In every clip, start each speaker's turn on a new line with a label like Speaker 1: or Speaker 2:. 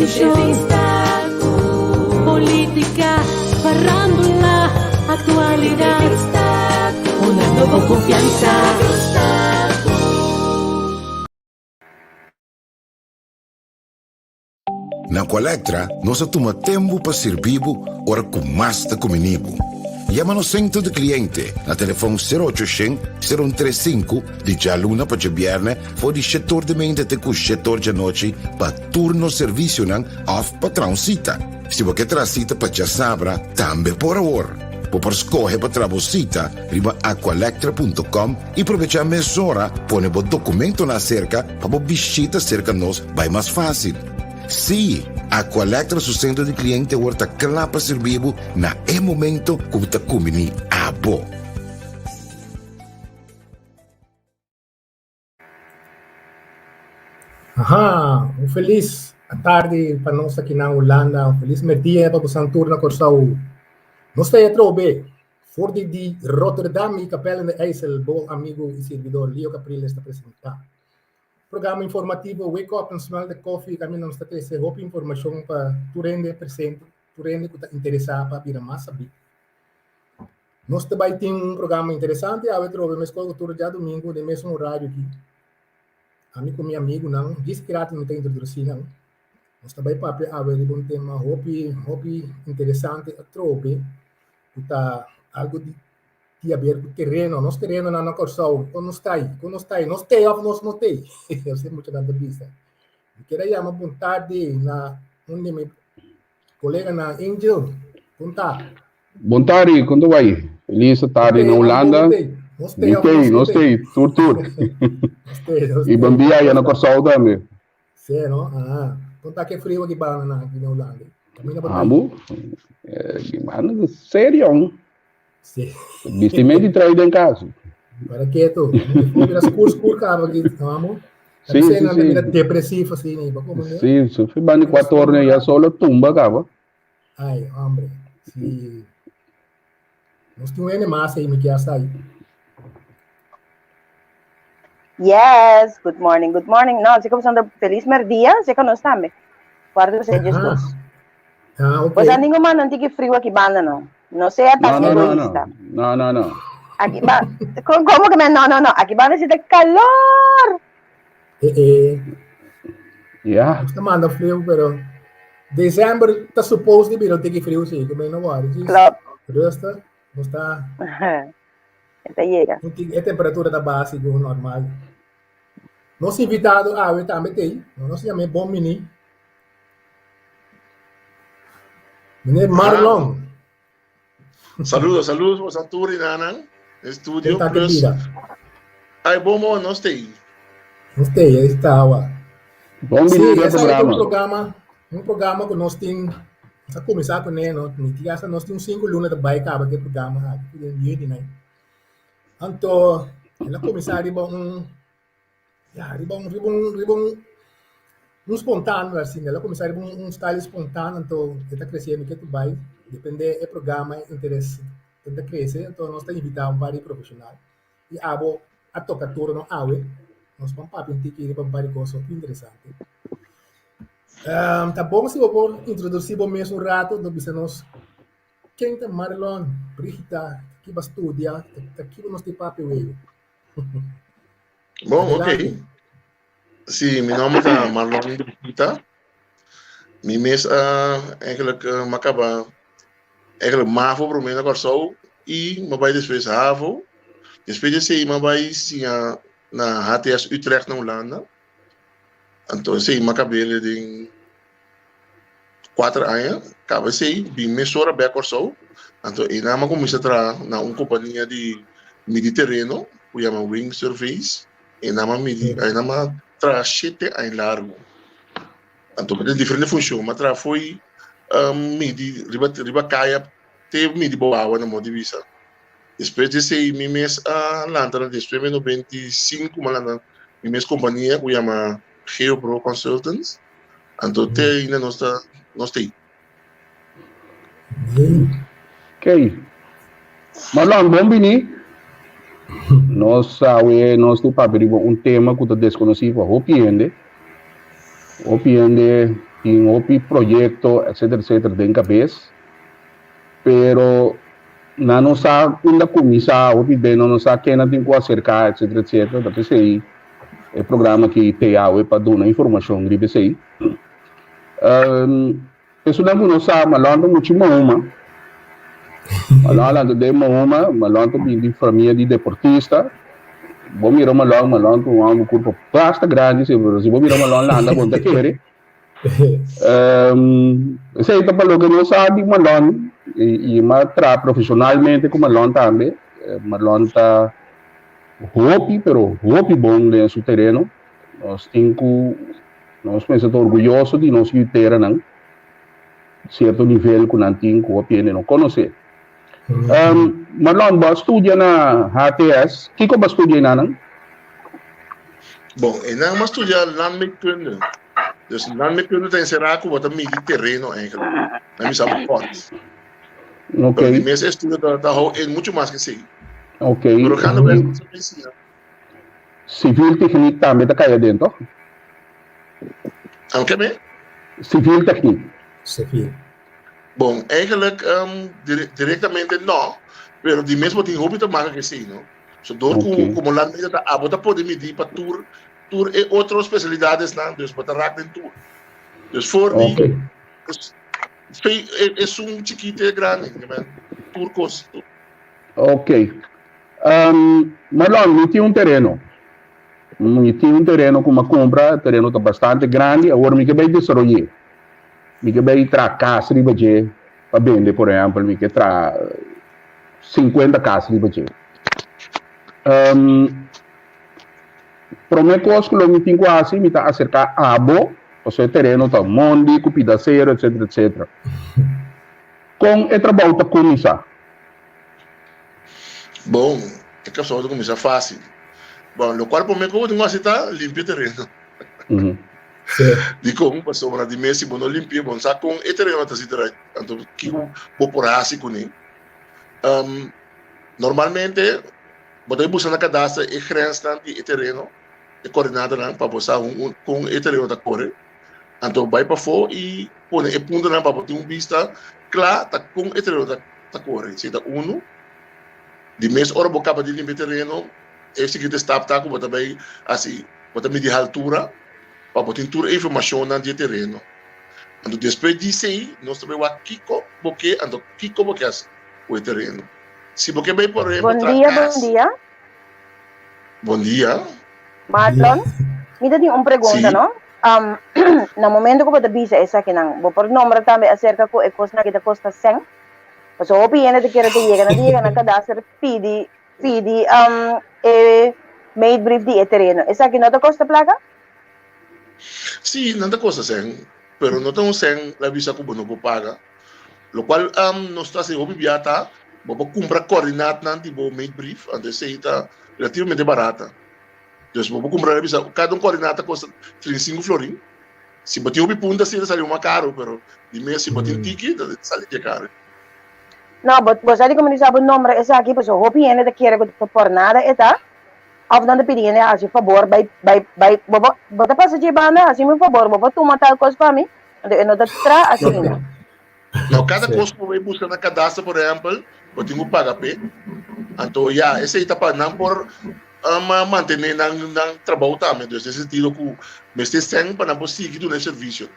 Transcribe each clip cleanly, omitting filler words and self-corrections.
Speaker 1: Televishon, politica, farandula, actualidad, una nobo confiansa.
Speaker 2: Na Aqualectra nos a tuma tempu pa sirbi bo ora ku mas ta kumini bo. Yama nos Sentro di Kliente na telefòn sero ocho shen, sero un tres sinku di djaluna pa djabièrnè for di shetor di mente te ku shetor djanochi pa tur nos servisionan òf pa traha un sita. Si bo ke traha sita pa djasabra tambe por awor. Bo por skohe pa traha bo sita riba aqualectra punto com i probechá mesora pone bo dokumentonan aserka pa bo bishita serka nos bai mas fásil. Sí, Aqualectra su sentro di kliente awor ta kla pa sirbi bo na e momento ku bo ta kumbiní abo.
Speaker 3: Aha, un felis atardi pa nos aki na Hulanda, un felis merdia pa bosan tur na Kòrsou. Nos ta e atrobe for di di Rotterdam i Kapel in de IJssel, bo amigu i sirbidor Leo Capriles ta presentá. Programa informativo Wake Up and Smell the Coffee kaminda nos ta trese hopi informashon pa tur hende presente, tur hende ku ta interesá pa bira mas sabí. Nos ta bai tin un programa interesante awe trobe meskos ku tur djadumingu den mesun orario aki. Ami ku mi amigunan, djis ki rato mi ta introdusí nan. Nos ta bai papia awe riba un tema hopi, hopi interesante atrobe ku ta algu di di haber ku tereno. Nos terenonan na Kòrsou, kon nos ta ei? Kon nos ta ei? Nos t'ei òf nos no t'ei? Asina muchanan ta bisa. Mi kier a yama bon tardi na un di mi koleganan, Angel, kon ta?
Speaker 4: Bon tardi, kon ta bai? Felis tardi na Hulanda.
Speaker 3: Nos t'ei òf nos no
Speaker 4: t'ei? Nos t'ei, tur tur.
Speaker 3: Nos t'ei, nos
Speaker 4: I
Speaker 3: t'ei.
Speaker 4: bon dia aya na Kòrsou tambe.
Speaker 3: Sí, no? Ah. Kon ta ke friu aki banda na aki na Hulanda? Kaminda bo ta ei?
Speaker 4: Amo, eh, mano, serio.
Speaker 3: Sí.
Speaker 4: Bisti medio di trui den cas.
Speaker 3: Para keto. Mira skur skur kaba aki, amo.
Speaker 4: Sí, sí, sí.
Speaker 3: Mira depresivo así, ni pa como ne.
Speaker 4: Sí, su fi bandi cuatro horas ya solo tumba kaba.
Speaker 3: Ay, hombre. Sí. Nos tin un mas ahí, mi kier sa.
Speaker 5: Yes, good morning, good morning. No, así como son de feliz merdia, así que nos tambe. Guarda se
Speaker 3: Ah,
Speaker 5: dos.
Speaker 3: ah, ok.
Speaker 5: Pues ningun man no tiki frio aki banda no. No sea
Speaker 4: No,
Speaker 5: tan
Speaker 4: no, no, no.
Speaker 5: egoísta.
Speaker 4: No, no, no.
Speaker 5: Aki ba, ¿cómo, cómo que me? No, no, no. Aki banda si calor.
Speaker 3: Eh, eh.
Speaker 4: Ja.
Speaker 3: Nos ta manda frio, pero december ta supposed di bira un tiki frio, sí, que me no worry. Just
Speaker 5: Klopt.
Speaker 3: Rustig, nos ta
Speaker 5: E ta yega.
Speaker 3: Un tiki, e temperatura ta básico, normal. Nos invitado awe tambe t'ei, nos yam'é Bon Mini. Meneer Marlon.
Speaker 6: Saludos, saludos boso tur y nanan. Estudio
Speaker 3: Kon ta ke
Speaker 6: plus.
Speaker 3: bida?
Speaker 6: Ay, bon, bon, nos t'ei.
Speaker 3: Nos t'ei, ahí está awa.
Speaker 4: Bon
Speaker 3: Sí,
Speaker 4: bini den
Speaker 3: esaki ta un
Speaker 4: programa.
Speaker 3: programa, un programa ku nos tin, nos a kuminsá kuné, no, mi tin hasta nos tin un sinku luna ta bai kaba ku e programa aki, ku den yüni nan. Anto, el a kuminsá riba un, ya, riba un, riba un, riba un, un spontano asina, el a kuminsá riba un, un style spontano, anto e ta kresiendo ke tu bai, depende e programa e interes ta krese, anto nos ta invitá un par di profeshonal. I abo a toka turno awe, nos ban papia un tiki riba un par di kos hopi interesante. Ta bon si bo por introdusí bo mes un rato, no bisa nos ken ta Marlon, Brigita, ki bo a studia, ta kibo nos tin papia wego.
Speaker 6: Bon, ok.
Speaker 3: Adelante.
Speaker 6: Sí, mi nomber ta Marlon Brigita. Mi mes a eigenlijk eh, m'a kaba eigenlijk MAVO promé na Kòrsou i m'a bai despues HAVO. Despues di esei m'a bai siña na HTS Utrecht na Hulanda. Anto esei m'a kab'é den kuater aña. Kaba esei bin mesora bèk Kòrsou. Anto einan m'a kuminsá traha na un kompania di midi tereno ku yama Wing Surveys. Einan m'a midi, einan m'a traha shete aña largu. Anto mi tin diferente funshon. Mi a traha fo'i midi riba riba kaya te midi bo awa na modo di bisa. Despues di esei mi mes a lanta na despues mi 95 mi a lanta mi mes kompania ku yama Geopro Consultants. Anto te ainda nos ta nos ta ei.
Speaker 4: Ok. Marlon, bon bini. Nos awe nos tin papia riba un tema ku ta deskonosí pa hopi hende. Hopi hende. Tin hopi proyekto etcetera etcetera den kabes pero nan no sa unda kuminsá, hopi be nan no sa ken nan tin ku aserká etcetera etcetera. Ta p'esei e programa aki te awe pa duna informashon riba esei. Esunnan ku no sa, Malon ta muchu mahuma. Malon a lanta den mahuma, Malon ta bin di famia di deportista. Bo mira Malon, Malon ta un hòmber ku kurpo basta grandi, si pero si bo mira Malon landa bo no ta kere. Esei ta pa loke nos sa di Malon i mi a traha profeshonalmente ku Malon tambe. Malon ta hopi pero hopi bon den su tereno. Nos tin ku Nos mester ta orguyoso di nos yuteranan, sierto nivel ku nan tin ku hopi hende no konosé. Marlon, bo a studia na HTS, kiko bo a studia enanan?
Speaker 6: Bon, enan mi a studia landmeetkunde. Dus landmeetkunde ta enserá ku bo ta midi tereno eigenlijk. Nan bisa bo kòrt.
Speaker 4: Ok.
Speaker 6: Pero di mes estudio ta ta hou in muchu mas ke esei.
Speaker 4: Ok.
Speaker 6: Pero gaandeweg nos a bin siña.
Speaker 4: Civil techniek tambe ta kai aden toch?
Speaker 6: Am ke me?
Speaker 4: Civil techniek.
Speaker 3: Civil.
Speaker 6: Bon, eigenlijk um, dire directamente no, pero di mes bo tin hopi te maken ke esei no. So door ku
Speaker 4: Ok.
Speaker 6: komo landmeter ta abo ta pode midi pa tur tur e otro specialidadesnan, dus bo ta raak den tur. Dus voor di
Speaker 4: Ok.
Speaker 6: dus fe e esun chikito e grandi, ke men tur kos.
Speaker 4: Ok. Marlon, mi tin un tereno. Mi tin un tereno ku mi a kumpra, e tereno ta bastante grandi, awor mi ke bai desaroy'é. Mi ke bai traha kas riba dje pa bende, por ehèmpel, mi ke traha sinkuenta kas riba dje. Promé kos ku lo mi tin ku hasi, mi ta aserká abo, pasobra e tereno ta mondi ku pidasero, etsetera, etsetera. Kon e trabou ta kuminsá?
Speaker 6: Bon, e kòrsou ta kuminsá fásil. Bon, lokual promé ku bo tin ku hasi ta limpia e tereno. Dikon? Pasobra di mes si bo no limpi'é, bo no sa kon e tereno ta sinti rait. Anto kiko bo por hasi kuné? Normalmente bo ta buska na kadastro e grensnan di e tereno, e koordinatanan pa bo sa kon e tereno ta kore. Anto bai pafó i pone e puntonan pa bo tin un bista kla ta kon e tereno ta ta kore. Si ta unu, di mes ora bo kaba di limpia e tereno, e siguiente stap ta ku bo ta bai hasi, bo ta midi haltura pa bo tin tur e informashonnan di e tereno. Anto despues di esei nos ta bai wak kiko bo ke, anto kiko bo ke hasi ku e tereno. Si bo ke bai por ehempel
Speaker 5: Bon
Speaker 6: traha
Speaker 5: dia, bon
Speaker 6: kas.
Speaker 5: dia.
Speaker 6: Bon dia.
Speaker 5: Marlon, mi ta tin un pregunta,
Speaker 6: Sí.
Speaker 5: no? Um, na momento ku bo ta bisa esakinan, bo por nombra tambe aserka ku e kosnan aki ta kosta sèn? Pasobra hopi hende ta kere ta yega, nan ta yega na kadaster pidi pidi um, e meetbrief di e tereno. Esaki no ta kosta plaka?
Speaker 6: Sí, nan ta kosta sèn, pero no ta un sèn la bisa ku bo no por paga. Lokual um, nos ta hasi hopi bia ta, bo por kumpra koordinaatnan di bo meetbrief, anto esei ta relativamente barata. Dus bo por kumpra la bisa, kada un koordinaat ta kosta 35 florin. Si bo tin hopi punta si ta sali un mas karu, pero di mes si bo tin tiki ta sali dje karu.
Speaker 5: No, bo bo sa di como di sa bo nombra esaki pasobra hopi hende ta kere ku ta por nada e ta of nan ta pidi hende hasi fabor bai bai bai bo bo bo ta pasa dje banda hasi mi un fabor bo por tuma tal kos pa mi anto e no ta traha asina.
Speaker 6: No, kada kos ku bo bai buska na kadastro por ehèmpel bo tin ku paga p'e. Anto ya esei ta pa nan por mantené nan nan trabou tambe. Dus den sentido ku mester sèn pa nan por sigui duna e servisio.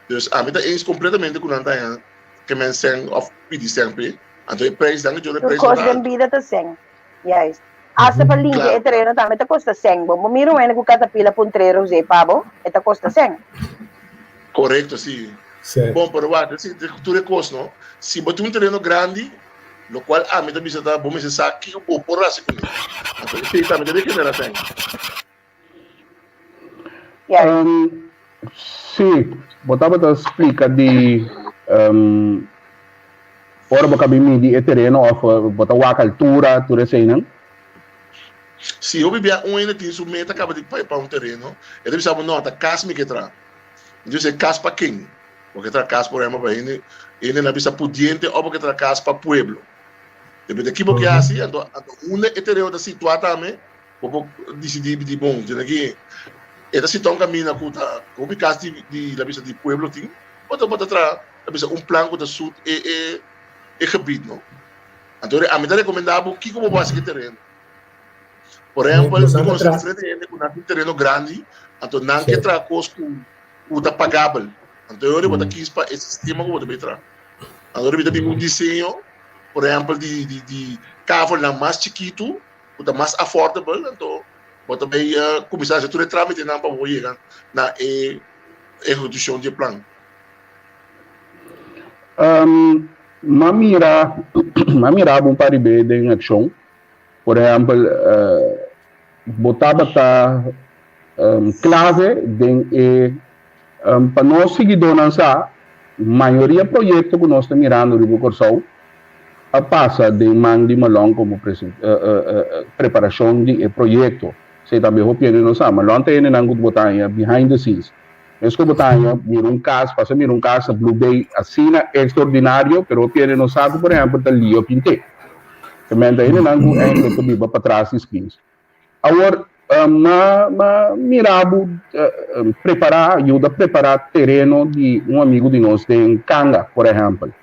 Speaker 6: Dus ami ta eens kompletamente ku nan ta haña ke men sèn òf pidi sèn p'e. Anto e preis nan djora e
Speaker 5: Tur
Speaker 6: preis no
Speaker 5: kos
Speaker 6: ta
Speaker 5: den
Speaker 6: altu.
Speaker 5: bida ta sèn. Juist. Asta pa limpia
Speaker 6: Klaro.
Speaker 5: e tereno tambe ta kosta sèn. Bo bo mira un hende ku katapila puntr'é rosé pa bo, e ta kosta sèn.
Speaker 6: Korekto, si.
Speaker 3: Sí.
Speaker 6: Bon, pero wak, si tur e kos no. Si bo tin un tereno grandi, lokual ami ta bisa ta bo mester sa kiko bo por hasi kuné. Anto esei tambe ta regenerá sèn.
Speaker 5: Juist.
Speaker 4: Um, sí, bo tabata splika di um, ora bo kabi midi e tereno of bo ta wak altura, tur eseinan.
Speaker 6: Si hopi bia un hende tin su meta kaba di pai pa un tereno, e ta bisa bo no, ta kas mi ke traha. Entonces e kas pa ken? Bo ke traha kas por ehempel pa hende, hende na bisa pudiente of bo ke traha kas pa pueblo. Depende ki bo ke hasi, anto anto unda e tereno ta situa tambe, bo por disidí di bon, tene ki. E ta sita un kaminda ku ta hopi kas di di la bisa di pueblo tin, bo ta bo ta traha la bisa un plan ku ta suit e e e gebied no. Anto ami ta rekomendá bo kiko bo por hasi ku e tereno. Por ehèmpel, mi konosé diferente hende ku nan tin tereno grandi, anto nan ke traha kos ku ku ta pagabel. Anto e ora bo ta kis pa e sistema ku bo ta bai traha. Anto ora mi ta bin un diseño, por ehèmpel di di di kavelnan mas chikitu ku ta mas affordable, anto bo ta bai kuminsá hasi tur e trámitenan pa bo yega na e ehekushon di e plan.
Speaker 4: M'a mira, m'a mira bo un par di be den akshon. Por ehèmpel, bo tabata klave den e, pa nos siguidónan sa, mayoria proyekto ku nos ta mirando riba Kòrsou a pasa den man di Malon komo preparashon di e proyekto. Esei tambe hopi hende no sa. Malon ta hendenan ku bo ta haña behind the scenes. Meskos bo ta haña mira un kas, pasa mira un kas na Blue Bay asina extraordinario, pero hopi hende no sa ku por ehèmpel ta Leo pint'é. Te men ta hendenan ku eindelijk ta biba patras di screens. Awor, ma ma mira bo prepará, yuda prepará tereno di un amigu di nos den Kanga, por ehèmpel.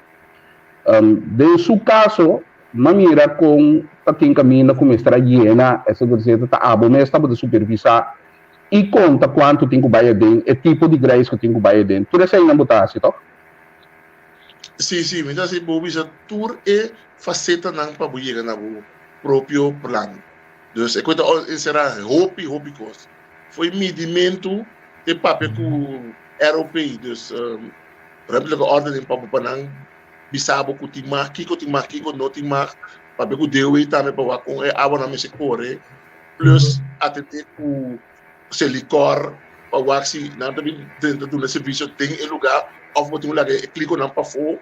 Speaker 4: Den su kaso, m'a mira kon ta tin kaminda ku mester a yena, etcetera, etcetera, ta abo mes tabata supervisá i konta kuantu tin ku bai aden, e tipo di grijs ku tin ku bai aden. Tur eseinan bo ta hasi, tòg?
Speaker 6: Sí, sí, mi ta hasi. Bo bisa tur e fasetanan pa bo yega na bo propio plan. Dus e koe ta enserá hopi, hopi kos. Fo'i midimentu te papia ku ROP, dus Ruimtelijke Ordening, pa bo pa nan bisa bo ku tin mag, kiko tin mag, kiko no tin mag. Papia ku DOW tambe pa wak kon e awanan mester kore, plus atendé ku Selikor pa wak si nan ta bin drenta duna servisio den e lugá òf bo tin ku laga e klikonan pafó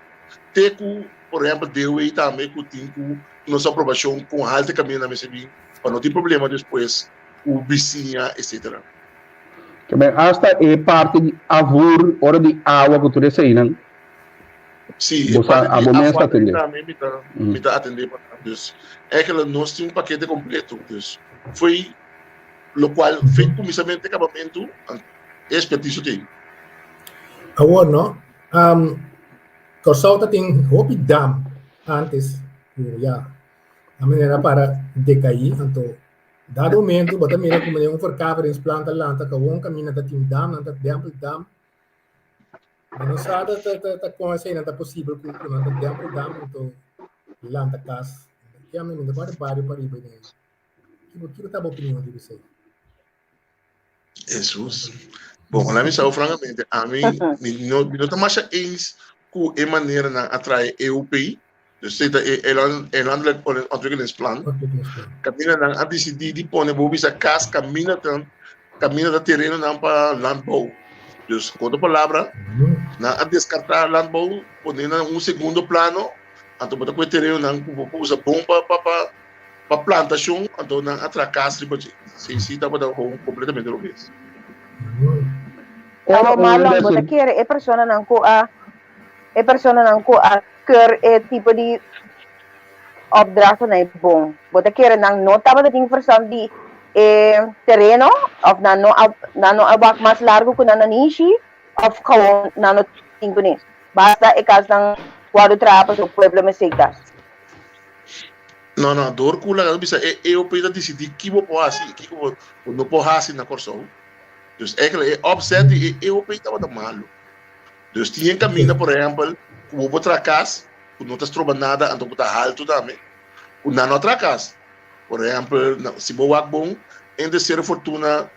Speaker 6: te ku por ehèmpel DOW tambe ku tin ku duna su aprobashon kon haltu e kaminda nan mester bin pa no tin problema despues ku bisiña etsetera.
Speaker 4: Ke men asta e parti di afvoer ora di awa ku tur eseinan
Speaker 6: Sí, e
Speaker 4: bo sa
Speaker 6: parti di
Speaker 4: abo mes ta
Speaker 6: afvoer
Speaker 4: atendé.
Speaker 6: tambe mi ta mi ta atendé pa nan. Dus eigenlijk nos tin un pakete kompleto. Dus fo'i Lokual fin kuminsamentu te kabamentu e ekspertisio tin.
Speaker 3: Awor no, Kòrsou ta tin hopi dam antes ku ya a manera para dekaí, anto dado momento bo ta mira ku manera un verkaveringsplan ta lanta kawon kaminda ta tin dam, nan ta dèmpel dam. Bo no sa ta ta ta kon esei nan ta posibel ku ku nan ta dèmpel dam anto lanta kas. Ke ami mi ta kòrda bario pariba den. Kiko kiko ta bo opinion riba esei?
Speaker 6: Jesus. Bon, laat me zeggen francamente, ami mi no, mi no ta masha eens ku e manera nan a trae EOP, dus esei ta e Eilandelijk Ontwikkelingsplan.
Speaker 3: Ontwikkelingsplan.
Speaker 6: Kaminda nan a disidí di pone bo bisa kas kaminda ta kaminda ta terenonan pa landbouw. Dus ku otro palabra, nan a deskartá landbouw, pone na un segundo plano, anto bo ta ku e terenonan ku bo por usa bon pa pa pa Pa plantashon anto nan a traha kas riba dje. Si si tabata gewoon kompletamente robes.
Speaker 4: Ora
Speaker 5: Awor
Speaker 4: un
Speaker 5: Marlon,
Speaker 4: hende
Speaker 5: bo ta
Speaker 4: hasi.
Speaker 5: kere e personanan ku a e personanan ku a keur e tipo di opdrachten ei bon? Bo ta kere nan no tabata tin verstand di e tereno of nan no a nan no a wak mas largu ku nan nanishi of gewoon nan no tin kuné? Basta e kasnan wòrdu traha pasobra pueblo mester kas.
Speaker 6: No, no, dor ku laga bisa e EOP ta disidí ki bo por hasi i kiko bo no por hasi na Kòrsou. Dus eigenlijk e opzet di e EOP tabata malu. Dus tin e kaminda, por ehèmpel, ku bo por traha kas, ku no ta stroba nada, anto ku ta haltu tambe, ku nan no a traha kas. Por ehèmpel, si bo wak bon, entre Cerro Fortuna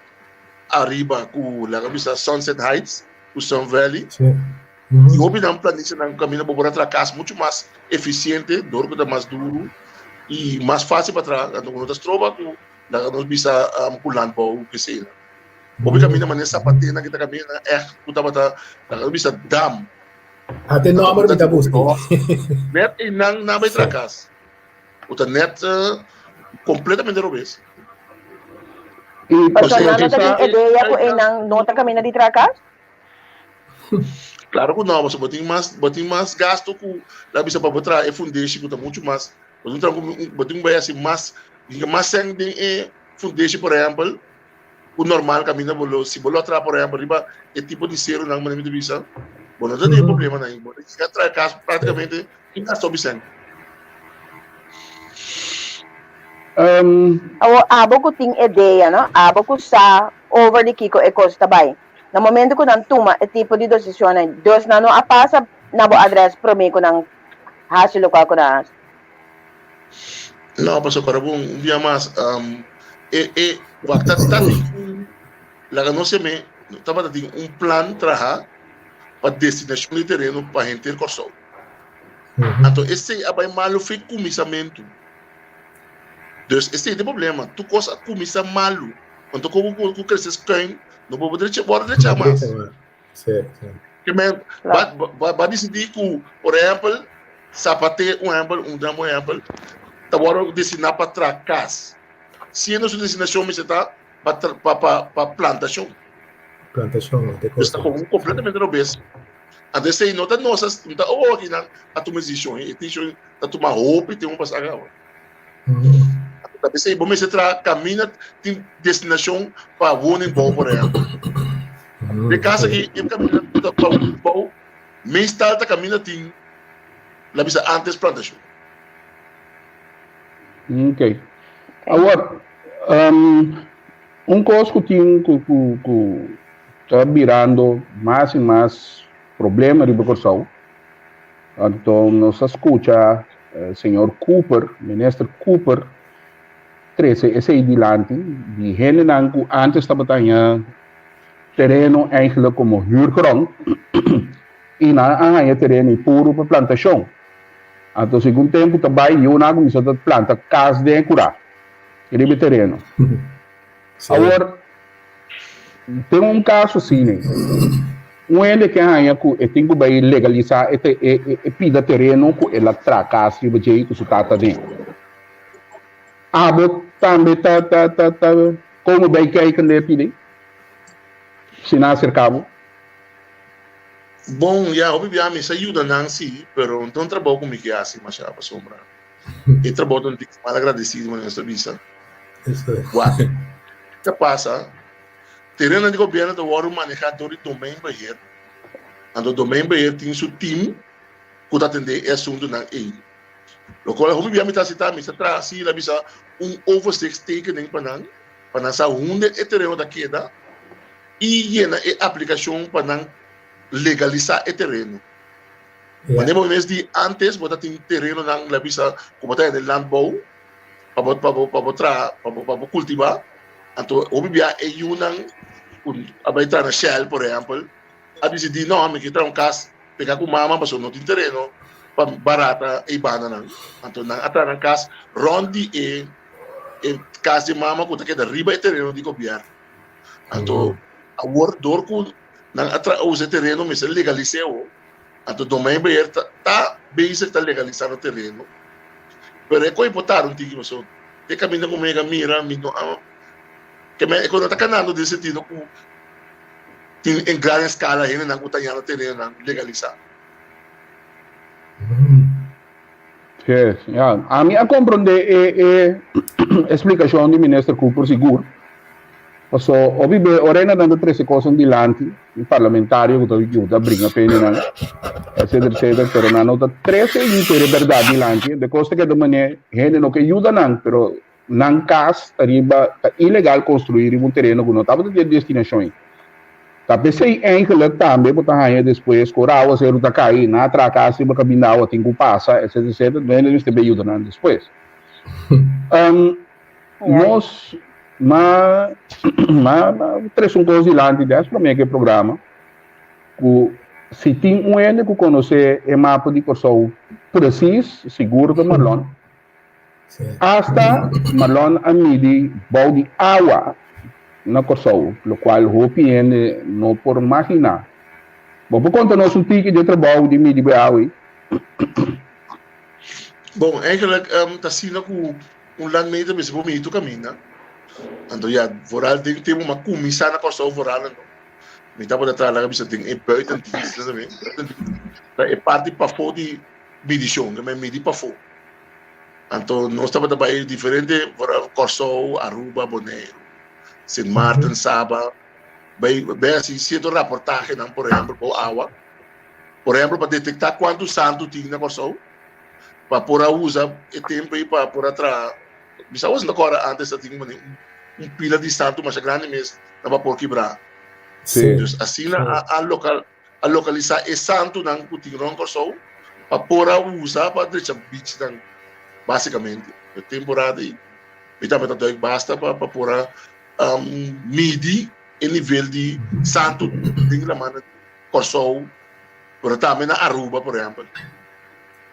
Speaker 6: ariba ku laga bisa Sunset Heights ku Sun Valley, Tin hopi nan planisianan ku kaminda bo por a traha kas muchu mas efisiente dor ku ta mas duru i mas fásil pa traha, anto ku no ta stroba ku laga nos bisa ku landbouw ku eseinan. Hopi kaminda manera Sapatenan ki ta kamindanan ègt ku tabata laga nos bisa dam.
Speaker 3: Ate nòmber mi ta buska.
Speaker 6: Nèt einan nan bai traha kas. Ku ta nèt kompletamente robes.
Speaker 4: I
Speaker 5: Pasobra nan no ta
Speaker 4: pasobra
Speaker 5: tin idea ku einan no ta kaminda di traha kas?
Speaker 6: Claro ku no, pasobra bo tin mas, bo tin mas gasto ku la bisa pa bo traha e fundeshi ku ta muchu mas, bo tin traha ku bo tin bai hasi mas, hinka mas sèn den e fundeshi por ehèmpel, ku ku normal kaminda bo lo si bo lo a traha por ehèmpel riba e tipo di serunan manera mi ta bisa bo no ta tin e problemanan ei bo ta yega traha kas praktikamente sin gasta hopi sèn.
Speaker 5: Awor abo ku tin idea no abo ku sa over di kiko e kos ta bai na momento ku nan tuma e tipo di desishonnan dus nan no a pasa na bo adrès promé ku nan hasi lokual ku nan hasi.
Speaker 6: No, pasobra kòrda bo un bia mas, e e wak ta ta tin un laga nos yam'é tabata tin un plan traha pa destinashon di tereno pa henter Kòrsou. Anto esei a bai malu fin kuminsamentu. Dus esei ta e problema, tur kos a kuminsá malu. Anto komo ku krese skùin no por drecha wòrdu drechá mas. Ke men ba ba ba disidí ku por ehèmpel Zapate un ehèmpel un gran bon ehèmpel ta wòrdu destiná pa traha kas siendo su destinashon mester ta pa pa pa pa plantashon.
Speaker 3: Plantashon te
Speaker 6: Dus ta
Speaker 3: kos.
Speaker 6: komo kompletamente robes. Anto esei no ta nos a no ta owo akinan a tuma e desishon e desishon ta tuma hopi tempu pa sa kaba. Ta p'esei bo mester traha kaminda tin destinashon pa woningbouw por ehèmpel. Den kas aki e kaminda ta pa woningbouw, meestal ta kaminda tin la bisa antes plantashon.
Speaker 4: Ok. Awor, un kos ku tin ku ku ku ta birando mas i mas problema riba Kòrsou, Anto nos a skucha señor Cooper, minister Cooper, trese esei dilanti di hendenan ku antes tabata haña tereno eigenlijk komo huurgrond i nan a haña tereno i puru pa plantashon. Anto segun tempu ta bai yunan a kuminsá ta planta kas den e kurá riba e tereno. Awor, den un kaso asina, un hende ke haña ku e tin ku bai legalisá e e pida tereno ku el a traha kas riba dje ku su tata den. Abo tambe ta ta ta ta komo bai kijk den e pida? Si nan aserká bo?
Speaker 6: Bon, ya, hopi bia mi sa yuda nan si, pero no ta un trabou ku mi ke hasi masha pasobra E trabou ta un tiki mal agradecido manera nos ta bisa. Wak, ta pasa, terenonan di gobierno ta wòrdu manehá dor di Domeinbeheer. Anto Domeinbeheer tin su team ku ta atendé e asuntunan ei. Lokual hopi bia mi ta hasi ta, mi ta traha asina la bisa un overzichtstekening pa nan, pa nan sa hunde e tereno ta keda i yena e aplikashon pa nan legalisá e tereno. Wanneer bo mes di antes bo ta tin terenonan la bisa ku bo ta hende landbouw pa bo pa bo pa bo traha pa bo pa bo kultivá anto hopi bia e yunan ku a bai traha na Shell por ehèmpel a disidí no mi ke traha un kas pega ku mama pasobra no tin tereno pa barata ei bandanan anto nan a traha nan kas rònt di e e kas di mama ku ta keda riba e tereno di gobièrnu anto awor dor ku nan a traha usa e tereno mester legalis'é awo. Anto Domeinbeheer ta ta bezig ta legalisá no tereno. Pero e koe por tarda un tiki pasobra e kaminda ku mi a mira mi no a ke men e koe no ta kanando den sentido ku tin en gran eskala hendenan ku ta hañando terenonan legalisá.
Speaker 4: Yes, ya. Ami a comprende e e explicacion di Minister Cooper sigur. Paso hopi be ora nan ta trece cosnan dilanti, un parlamentario cu ta yuda bringa p'e nan, etcetera, etcetera, pero nan no ta trece henter e berdad dilanti. De cos ta keda mane hende no ke yuda nan, pero Nan kas ta riba ta ilegal konstruí riba un tereno ku no tabata di e destinashon ei. Ta p'esei eigenlik tambe bo ta haña despues ku ora awaseru ta kai, nan a traha kas riba kaminda awa tin ku pasa, etsetera, etsetera, no hende mester bai yuda nan despues. Nos ma ma trese un kos dilanti des promé ku e programa ku si tin un hende ku konosé e mapa di Kòrsou presis, sigur ta Marlon. Asta Marlon a midi bou di awa na Kòrsou, lokual hopi hende no por maginá. Bo por konta nos un tiki di e trabou di midi bo e awa ei?
Speaker 6: Bon, eigenlijk ta asina ku un landmeter mester por midi tur kaminda. Anto ya, vooral den tempu mi a kuminsá na Kòrsou vooral anto mi tabata traha laga bisa den e buitendienst, ta e parti pafó di midishon, ke men midi pafó. Anto nos tabata bai diferente, Kòrsou, Aruba, Boneiru. Sint Maarten, Saba, bai bai hasi sierto raportahenan, por ehèmpel, bou awa. Por ehèmpel, pa detektá kuantu santu tin na Kòrsou, pa por a usa e tempu ei pa por a traha. Mi sa wos no ta kòrda ántes ta tin un un pila di santu masha grandi mes na bapor kibrá.
Speaker 4: Sí.
Speaker 6: Dus asina a a lokal a lokalisá e santunan ku tin rònt Kòrsou pa por a usa pa drecha bichnan básikamente. E temporada ei mi tabata duik basta pa pa por a midi e nivel di santu den laman na Kòrsou pero tambe na Aruba por ehèmpel.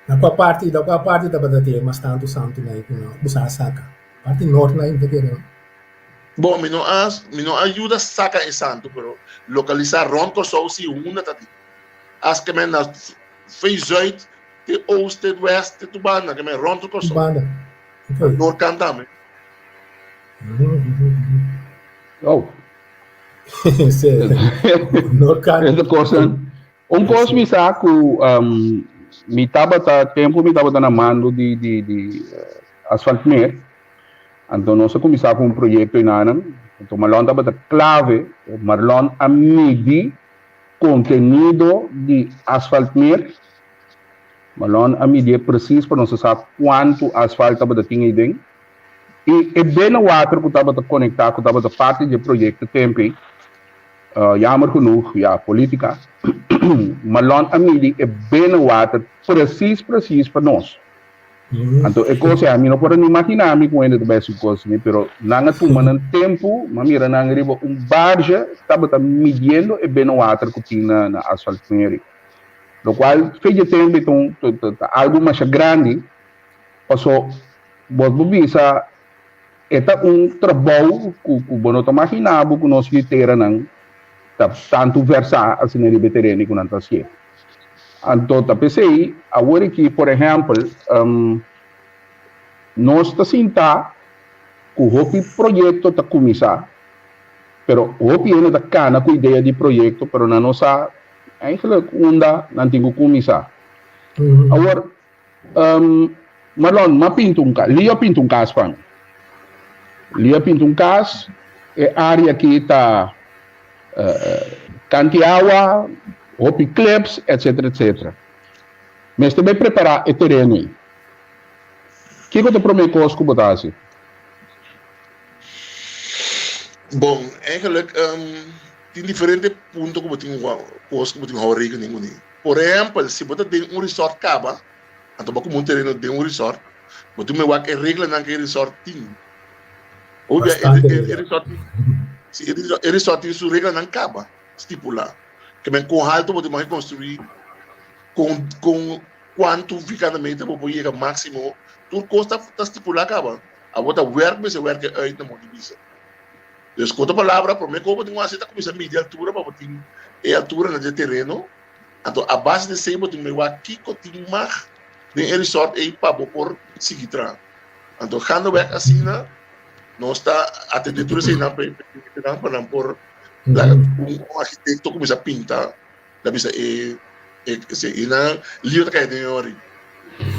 Speaker 3: Na kua parti na kua parti tabata tin e mas tantu santu na ku nan bo sa a saka? Parti nort na mi ta kere no?
Speaker 6: Bon mi no a mi no a yuda saka e santu pero lokalisá rònt Kòrsou si hunda ta tin. As ke men na fei zuid te oost te west te tur banda ke men rònt tur
Speaker 3: Tur
Speaker 6: Kòrsou.
Speaker 3: banda.
Speaker 6: Na
Speaker 3: Oké.
Speaker 6: noorkant tambe.
Speaker 4: Oh.
Speaker 3: Sí. Noorkant.
Speaker 4: Esta cosa, un cos mi sa cu um, mi tabata, tempo mi tabata na mando di, di, di uh, Asfaltmeer, anto nos a cuminsa cu un proyecto inanan, anto Marlon tabata clave, Marlon a midi contenido di Asfaltmeer, Marlon a midi precies pa nos sa cuanto asfalt tabata tin ei den, I e binnenwater ku tabata konektá ku tabata parti di e proyekto tempi, jammer genoeg, ya, politika, Marlon a midi e binnenwater presis presis pa nos. Anto e kos ya, mi no por a ni imaginá mi ku hende ta bai hasi kos asina, pero nan a tuma nan tempu, mi a mira nan riba un barge tabata midiendo e binnenwater ku tin na na Asfaltmeer. Lokual fe dje tempu ta un ta algu masha grandi, paso Bo por bisa e ta un trabou ku ku bo no ta maginá bo ku nos literanan ta tantu versá asina riba e tereno ku nan ta hasié. Anto ta p'esei awor aki por ehèmpel nos ta sinta ku hopi proyekto ta kuminsá pero hopi hende ta kana ku idea di proyekto pero nan no sa eigentlik unda nan tin ku kuminsá. Awor Um, Marlon, m'a pinta un cas. Leo a pinta un cas pa mi. Leo a pinta un cas. E área aki ta uh, kanti awa, hopi clips, etc. etc. Mester bai prepará e tereno ei. Kiko ta promé kos ku bo ta hasi?
Speaker 6: Bon, eigenlijk um, tin diferente punto ku bo tin kos ku bo tin hou rekening kuné. Por ehèmpel, si bo ta den un resort kaba, anto bo a kumpra un tereno den un resort, bo tin mewak e reglanan ku e resort tin. Hopi bia
Speaker 3: Bastante
Speaker 6: e
Speaker 3: regla.
Speaker 6: resort tin, si e resort, e resort tin su reglanan kaba, stipulá. Ke men kon haltu bo tin mag konstruí, kon kon kuantu vierkante meter bo por yega máksimo, tur kos ta ta stipulá kaba. Abo ta wèrk mester wèrk e uit na modo di bisa. Dus ku otro palabra, promé ku bo tin ku hasi ta kuminsá midi altura pa bo tin e altura na dje tereno. Anto a base di esei bo tin mei wak kiko tin mag den e resort ei pa bo por sigui traha. Anto gaandeweg asina nos ta atendé tur eseinan pa e clientenan pa nan por laga un arkitekto kuminsá pinta ta bisa e e nan lio ta kai den e ori.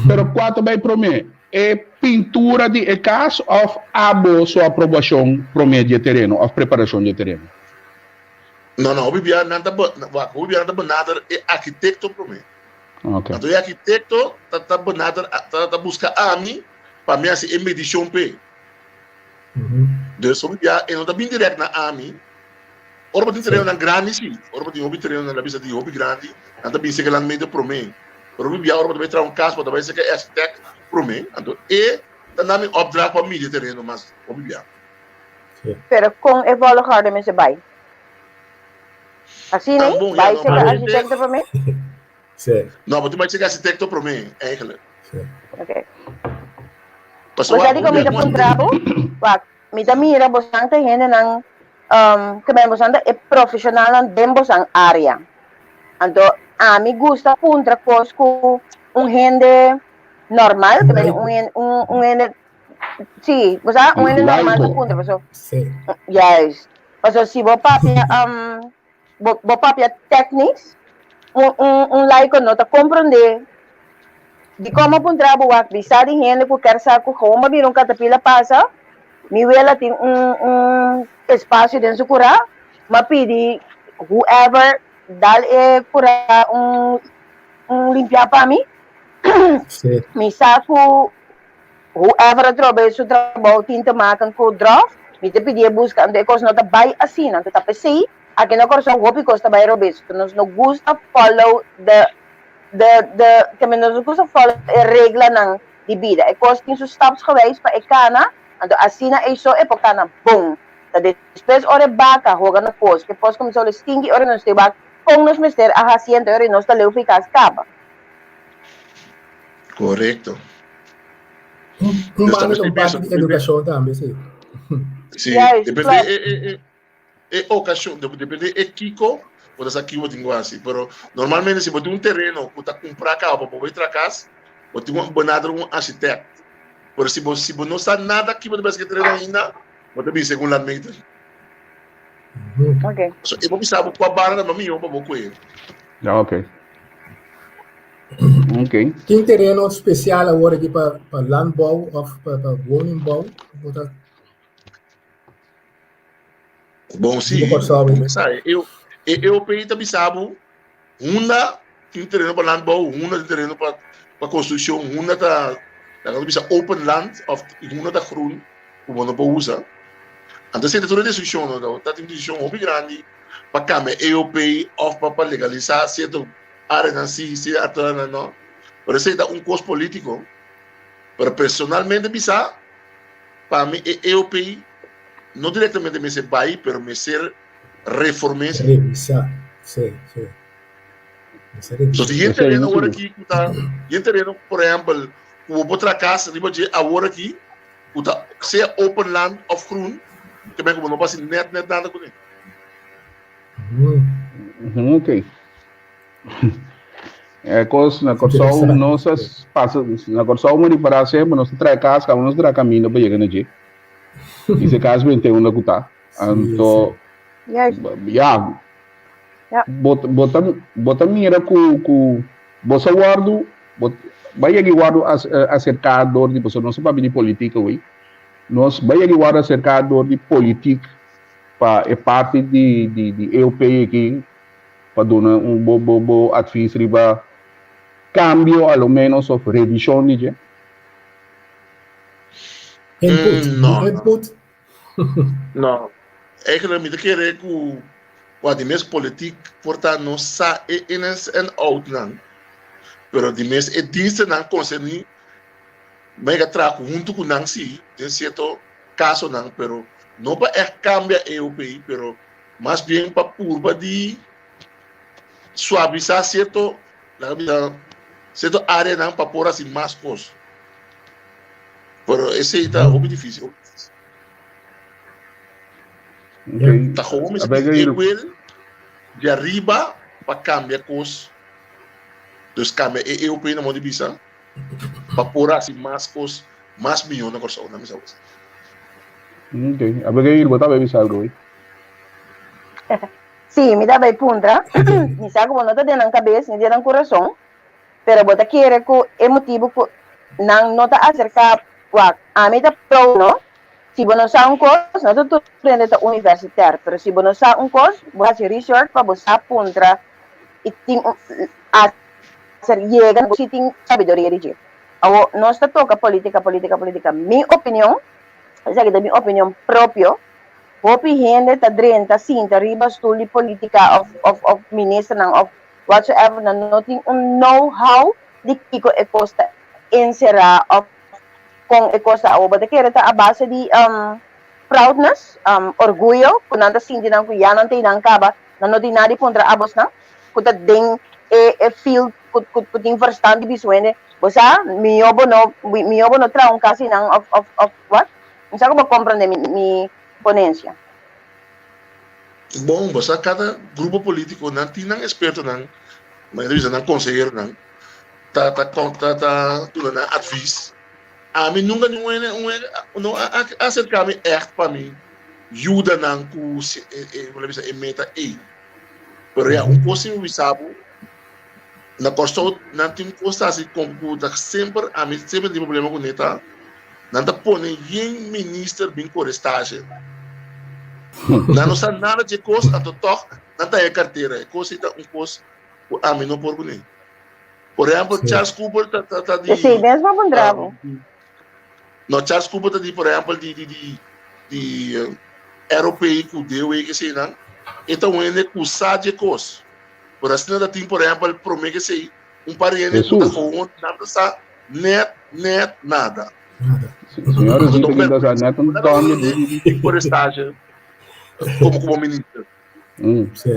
Speaker 4: Pero kua ta bai promé, e pintura di e kas òf abo su aprobashon promé di e tereno òf preparashon di e tereno?
Speaker 6: No, no, hopi bia nan ta wak, hopi bia nan ta benader e arkitekto promé.
Speaker 4: Ok.
Speaker 6: Anto e arkitekto ta ta benader ta ta buska ami pa mi hasi e medishon p'e. Dus hopi bia e no ta bin dirèkt na ami. Ora bo tin terenonan grandi si, ora bo tin hopi terenonan la bisa di hopi grandi, nan ta bin seka nan medio promé. Pero hopi bia ora bo ta bai traha un kas bo ta bai seka e architect promé, anto e ta na mi opdracht pa midi e tereno mas hopi bia.
Speaker 5: Pero kon e volgorde mester bai? Asina
Speaker 6: Ah,
Speaker 5: ei?
Speaker 6: bon, ja,
Speaker 5: Bai seka
Speaker 6: normalmente
Speaker 5: architecto promé?
Speaker 3: Sí.
Speaker 6: No, bo tin bai seka architecto promé, eigenlijk.
Speaker 3: Sí.
Speaker 5: Ok.
Speaker 6: Pasobra
Speaker 5: Bo sa dikon
Speaker 6: hopi
Speaker 5: mi
Speaker 6: bia
Speaker 5: ta
Speaker 6: un
Speaker 5: puntra bo? Wak, Mi ta mira bosan ta hendenan ke men bosan ta e profesionalnan den bosan área. Anto ami gusta puntra kos ku un hende normal, ke men un hende un un hende si, bo sa un hende normal ta puntra paso.
Speaker 3: Sí.
Speaker 5: Juist. Paso si bo papia bo bo papia technisch, un un un laico no ta comprende dikon bo puntra bo wak bisa di hende ku ker sa ku gewoon bo mira un katapila pasa, mi wela tin un un. espasio den su kurá, m'a pidi whoever dal e kurá un un limpiá pa mi.
Speaker 3: Sí.
Speaker 5: Mi sa ku whoever a trobe su trabou tin te maken ku dròf, mi ta pidi e buska, anto e kos no ta bai asina, anto ta p'esei aki na Kòrsou hopi kos ta bai robes, nos no gusta follow the the the ke men nos no gusta follow e reglanan di bida, e kos tin su stapsgewijs pa e kana, anto asina ei so e por kana bon, ta despues ora e baka hoga na pos, ke pos kuminsá ora stinki ora nos ta wak kon nos mester a hasi anto ora nos ta leu fi kas kaba.
Speaker 6: Korekto.
Speaker 3: Un
Speaker 6: Dus
Speaker 3: banda
Speaker 6: tambe
Speaker 3: ta un
Speaker 6: estoy
Speaker 3: parti
Speaker 6: pensa
Speaker 3: di edukashon tambe, sí.
Speaker 6: Sí,
Speaker 5: Juist,
Speaker 6: depende
Speaker 5: klopt.
Speaker 6: e e e e okashon, depende e kiko bo ta sa ki bo tin ku hasi. Pero normalmente si bo tin un tereno ku ta kumprá kaba pa bo bai traha kas, bo tin ku benadra un architect. Pero si bo si bo no sa nada ki bo ta bai hasi ku e tereno ainda, bo ta bin segun landmeter.
Speaker 5: Ok.
Speaker 6: So e por bisa bo kua bara ta mas mihó pa bo kohe.
Speaker 4: Ja, ok. Ok.
Speaker 3: Tin tereno spesial awor aki pa pa landbouw of pa pa woningbouw? Bo ta
Speaker 6: Bon, sí,
Speaker 3: Bo por sabi.
Speaker 6: bo sa. E, e EOP ta bisa bo hunda tin tereno pa landbouw, hunda tin tereno pa pa construccion, hunda ta laga nos bisa open land of hunda ta groen ku bo no por usa. Anto esei ta tur e decision no, ta tin un decision hopi grandi pa cambia EOP of pa pa legalisa cierto areanan si, cierto areanan no. Pero esei ta un cos politico. Pero personalmente bisa, pa mi e EOP no directamente mester bay, pero mester reforme si.
Speaker 3: Revisa, si, si. Mester
Speaker 6: So
Speaker 3: revisa.
Speaker 6: si yen
Speaker 4: Esei
Speaker 6: tereno
Speaker 4: no
Speaker 6: awor
Speaker 4: sigur.
Speaker 6: aki ku ta, yen tereno por ehempel ku bo por traha kas riba dje awor aki, ku ta sea open land of groen, ke men ku bo no por hasi net net nada kuné.
Speaker 3: Mm.
Speaker 4: Ok. E kos na Kòrsou
Speaker 3: Interesante.
Speaker 4: nos a pasa na Kòrsou mi ripará semper nos ta traha kas kaba nos traha kaminda pa yega na dje. I si kas bente unda ku ta.
Speaker 3: Sí,
Speaker 4: Anto
Speaker 3: sí.
Speaker 5: Juist.
Speaker 4: ya
Speaker 5: Ja.
Speaker 4: bo bo ta bo ta mira ku ku bo sa wòrdu bo bai yega i wòrdu aserká dor di pasobra nos ta papia di politik awey nos bai yega i wòrdu aserká dor di politik pa e parti di di di EOP aki pa duna un bo bo bo advis riba kambio a lo menos of revishon di dje?
Speaker 3: Input,
Speaker 6: Mm, no,
Speaker 3: un
Speaker 6: no.
Speaker 3: input.
Speaker 6: No. Eigenlijk mi ta kere ku wak di mes politiek por ta no sa e ins en outnan, pero di mes e dienstennan konserní mei ka traha ku huntu ku nan si den sierto kasonan, pero no pa ègt kambia EOP, pero mas bien pa purba di suavisá sierto, laga bisa, sierto áreanan pa por hasi mas kos. Pero esei ta hopi difísil, hopi difísil.
Speaker 4: Ok.
Speaker 6: Ta gewoon mester
Speaker 4: Abeg
Speaker 6: tin e
Speaker 4: ir.
Speaker 6: wil di ariba pa kambia kos, dus kambia e EOP na modo di bisa, pa por hasi mas kos mas mihó na Kòrsou, na mi sa wes.
Speaker 4: Ok. Abigail, bo ta bay bisa algo hoy?
Speaker 5: Sí, mi ta bay puntra. Mi sa ku bo no ta den nan kabes ni den nan kurason, pero bo ta kere ku e motibu ku nan no ta aserká wak. Ami ta pro no. Si bo no sa un kos, no ta tur hende ta universitèr, pero si bo no sa un kos, bo hasi research pa bo sa puntra i tin un aser yega na bo si tin sabiduria di dje. Awor, nos ta toca politica, politica, politica. Mi opinion, esaki ta mi opinion propio, hopi hende ta drenta sinta riba stoel di politica of, of, of ministernan of whatsoever, nan no tin un know how di kico e cos ta encera of con e cos ta. Awor, bo ta kere ta a base di um, proudness, um, orguyo, cu nan ta sinti nan cu ya nan ta einan caba, nan no tin nada di puntra abosnan cu ta den e, e field ku ku ku tin verstand di bisuende bo sa mihó bo no mihó bo no traha un kas einan òf òf òf wat mi sa ku bo komprende mi mi ponensia.
Speaker 6: Bon, bo sa kada grupo politico nan tin nan expertonan, manera di bisa nan conseheronan ta ta ta ta duna nan advies. Ami nunca ni un hende un hende no a acerca mi echt pa mi yuda nan ku e e bisa e meta ei. Pero ya un kos si mi bisa bo Na Kòrsou nan tin kos ta hasi kon ku ta semper ami semper tin problema kuné ta nan ta pone yen minister bin kore stasje. Nan no sa nada dje kos, anto tòg nan ta haña kartera. E kos ei ta un kos ku ami no por kuné. Por ehèmpel, Charles Cooper ta ta ta di.
Speaker 5: Esei mes bo pondrá bo.
Speaker 6: No, Charles Cooper ta di, por ehèmpel, di di di di ROP ku DOW eseinan. E ta un hende ku sa dje kos. Pero asina ta tin, por ehèmpel, promé ku esei, un par di hende ku ta gewoon nan ta sa nèt nèt nada.
Speaker 4: Señor Rosita ki ta sa net un dònde di.
Speaker 6: Por estage como como minister.
Speaker 3: Sí.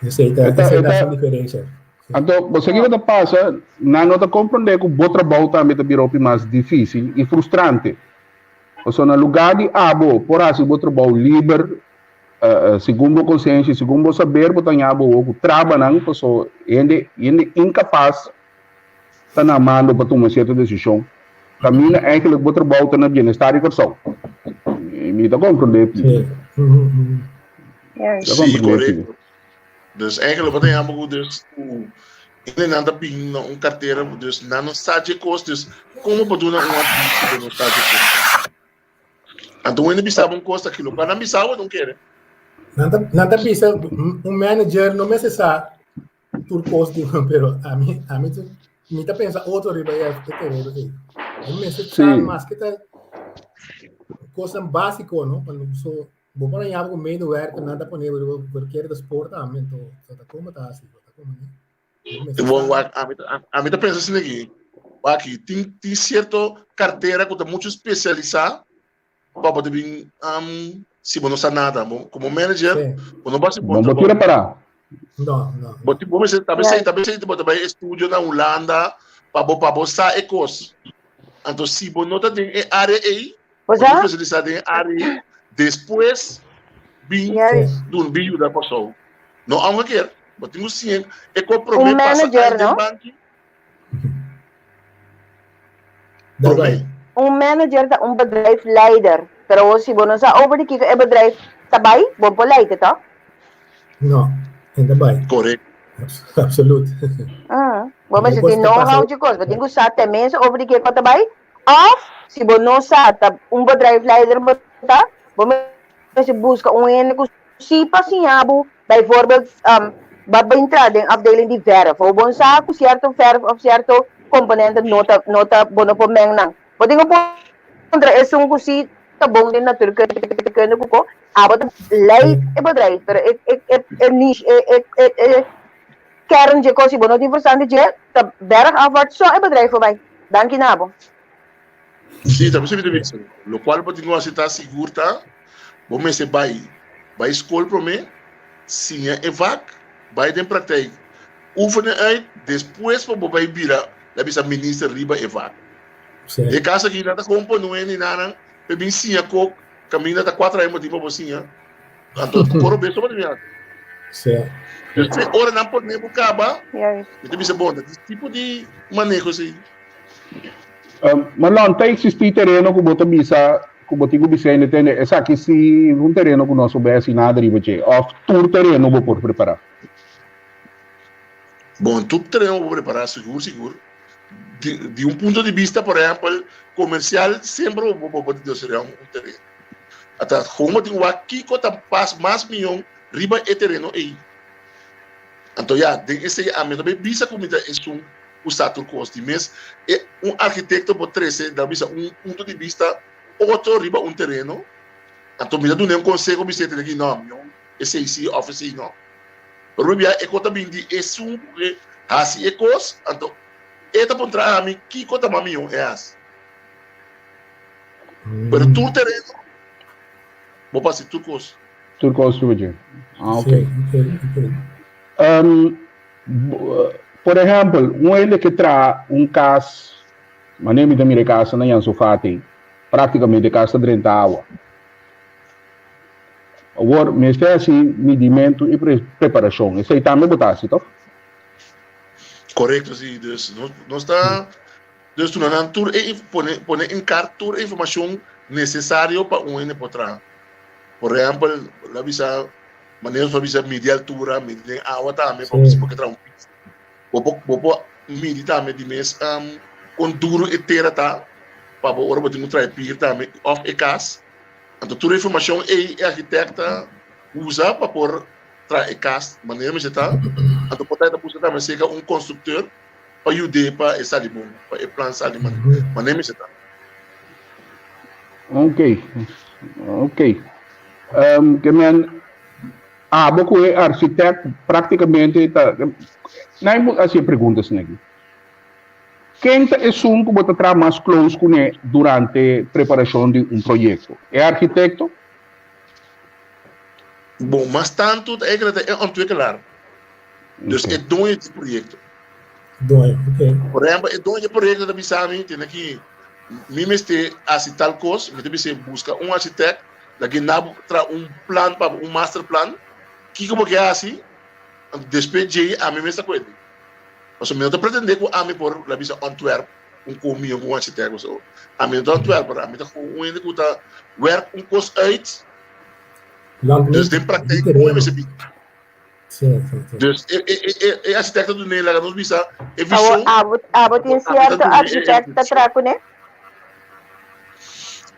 Speaker 3: Esei ta, esei ta diferencia.
Speaker 4: Anto, bo sa kiko ta pasa? Nan no ta komprondé ku bo trabou tambe ta bira hopi mas difísil i frustrante. Pasobra na lugá di abo por hasi bo trabou liber, segun bo konsensia, segun bo saber, bo ta haña bo ku trabanan, pasobra hende, hende inkapas ta na mando pa tuma sierto desishon. Kaminda eigenlijk bo trabou ta na bienestar di Kòrsou. Mi ta komprondé
Speaker 3: Pieter.
Speaker 4: Mi ta
Speaker 6: Sí,
Speaker 4: komprondé Pieter.
Speaker 6: korekto. Dus eigenlijk bo ta yama ku dus ku hendenan ta bin na un kartera dus nan no sa dje kos dus komo bo duna un advis si bo no sa dje kos. Anto un hende bisa bo un kos ta kilo pa nan bisa bo no kere.
Speaker 3: Nan ta nan ta bisa un manager no mester sa tur kos di pero ami ami mi ta pensa otro riba e e tereno ei. Bo mester sa maske ta kosnan básiko no pa so bo por haña bo ku medewerker nan ta pone bo riba verkeerde spoor tambe anto ta komo ta hasi bo ta komo ne. Bo mester
Speaker 6: Bon
Speaker 3: sa.
Speaker 6: wak ami ta ami ta pensa asina aki wak tin tin sierto kartera ku ta muchu spesialisá Pa bo ta bin si bo no sa nada. Bo como manager,
Speaker 3: Sí.
Speaker 6: bo no basi bon
Speaker 4: Bo bo tira
Speaker 6: trabou.
Speaker 4: para.
Speaker 3: No, no.
Speaker 6: Bo ti bo mester ta besei, ta besei bo ta bai estudio na Hulanda pa bo pa bo sa e kos. Anto si bo no ta den e área ei,
Speaker 5: Bo
Speaker 6: bo ta
Speaker 5: sa?
Speaker 6: spesialisá den e área ei, despues bin
Speaker 5: Juist.
Speaker 6: dun bin yuda Kòrsou. No omgekeerd. Bo tin ku siña e kos promé
Speaker 5: Un
Speaker 6: pasa
Speaker 5: manager,
Speaker 6: ai den
Speaker 5: no?
Speaker 6: banki.
Speaker 3: Daarbij.
Speaker 5: Un manager ta un bedrijfsleider, pero si bo no sa over di kiko e bedrijf ta bai, bo no por leid'e, toch?
Speaker 3: No, e ta bai.
Speaker 6: Correcto.
Speaker 3: Absoluut.
Speaker 5: Bo mester tin know-how dje kos, bo tin ku sa tenminste over di kiko ta bai, of si bo no sa ta un bedrijfsleider bo ta, bo mester buska un hende ku Si pa siña bo, bijvoorbeeld, bo a bintra den afdeling di verf, bo bon sa ku sierto verf of sierto komponente no ta, no ta, bo no por meng nan. Bo tin ku puntra esun ku si ta bon den natuurkunde ku ko, abo ta leid e bedrijf, pero e, e, e, e niche, e, e, e, e kern dje kos, si bo no tin verstand di dje, ta bergafwaarts so e bedrijf por bai. Danki na abo.
Speaker 6: Sí, ta bisa mi ta bisa. Lokual bo tin ku hasi ta sigur ta bo mester bai bai skol promé, siña e vak, bai den praktijk, oefenen uit, despues pa bo bai bira la bisa minister riba e vak.
Speaker 3: Sí.
Speaker 6: Den kaso aki nan ta kon pone un hende nanan pa e bin siña kok kaminda ta kuater aña bo tin pa bo siña. Anto koro beso bo ta bin hasi.
Speaker 3: Sí.
Speaker 6: Dus te ora nan pone bo kaba,
Speaker 5: Juist.
Speaker 6: mi ta bisa bon, ta tipo di maneho esei.
Speaker 4: Marlon, ta existi tereno ku bo ta bisa ku bo tin ku bisa hende tende esaki si un tereno ku nos por bai hasi nada riba dje òf tur tereno bo por prepará?
Speaker 6: Bon, tur tereno bo por prepará sigur sigur. Di di un punto di bista por ehèmpel komersial semper bo bo por desaroyá un tereno. Ata kon bo tin wak kiko ta pas mas mihó riba e tereno ei. Anto ya, den esei ami no ta bai bisa ku mi ta esun ku sa tur kos. Di mes e un arkitekto por trese, nan bisa un punto di bista otro riba un tereno, anto mi ta dun'é un konseho bis'é tene ki no, mion esei si òf esei no. Pero mi bia e kos ta bin di esun ku ke hasi e kos, anto e ta puntra ami kiko ta mas mion e hasi. Pero tur tereno bo por hasi tur kos.
Speaker 4: Tur kos riba dje. Ah, ok.
Speaker 3: Sí, ok, ok.
Speaker 4: Por ehèmpel, un hende ke traha un kas, manera mi ta mira e kas na Jan Sofati, práktikamente e kas ta drenta awa. Awor, mester hasi midimentu i preparashon. Esei tambe bo ta hasi, tòg?
Speaker 6: Korekto, si. Dus nos ta dus duna nan tur e pone pone en kart tur e informashon nesesario pa un hende por traha. Por ehèmpel, lo bisa Manera nos por bisa midi altura, midi den awa tambe, pa si bo ke traha un pis. Bo por bo por midi tambe di mes kon duru e tera ta, pa bo ora bo tin ku traha e pir tambe òf e kas. Anto tur e informashon ei e architect ta usa pa por traha e kas manera mester ta. Anto por ta e ta buska tambe serka un konstrukteur pa yud'é pa e sali bon, pa e plan sali manera mester ta.
Speaker 4: Ok, ok. Ke men abo ku e architect praktikamente ta, nan e hasi e pregunta esaki. Ken ta esun ku bo ta traha mas close kuné durante preparashon di un proyekto? E arkitekto?
Speaker 6: Bon, mas tantu ta enkele ta e ontwikkelaar. Dus e doño di proyekto.
Speaker 3: Doño, ok.
Speaker 6: Por ehempel, e doño di proyekto ta bisa mi, tene ki mi mester hasi tal kos, mi ta bis'é buska un architect, laga na bo traha un plan pa bo, un masterplan, kiko bo ke hasi, despues djei ami mes ta kuenta. Pasobra mi no ta pretendé ku ami por la bisa ontwerp un ko mihó ku un architect pasobra ami no ta ontwerper, ami ta gewoon un hende ku ta werk un kos uit, dus den praktijk kon e mester bin. Dus e e e e architect ta dun'é laga nos bisa e
Speaker 5: Awor
Speaker 6: vishon,
Speaker 5: abo abo tin
Speaker 6: ami ta
Speaker 5: sierto
Speaker 6: dun'é e
Speaker 5: architect ta
Speaker 6: ehekushon.
Speaker 5: traha kuné?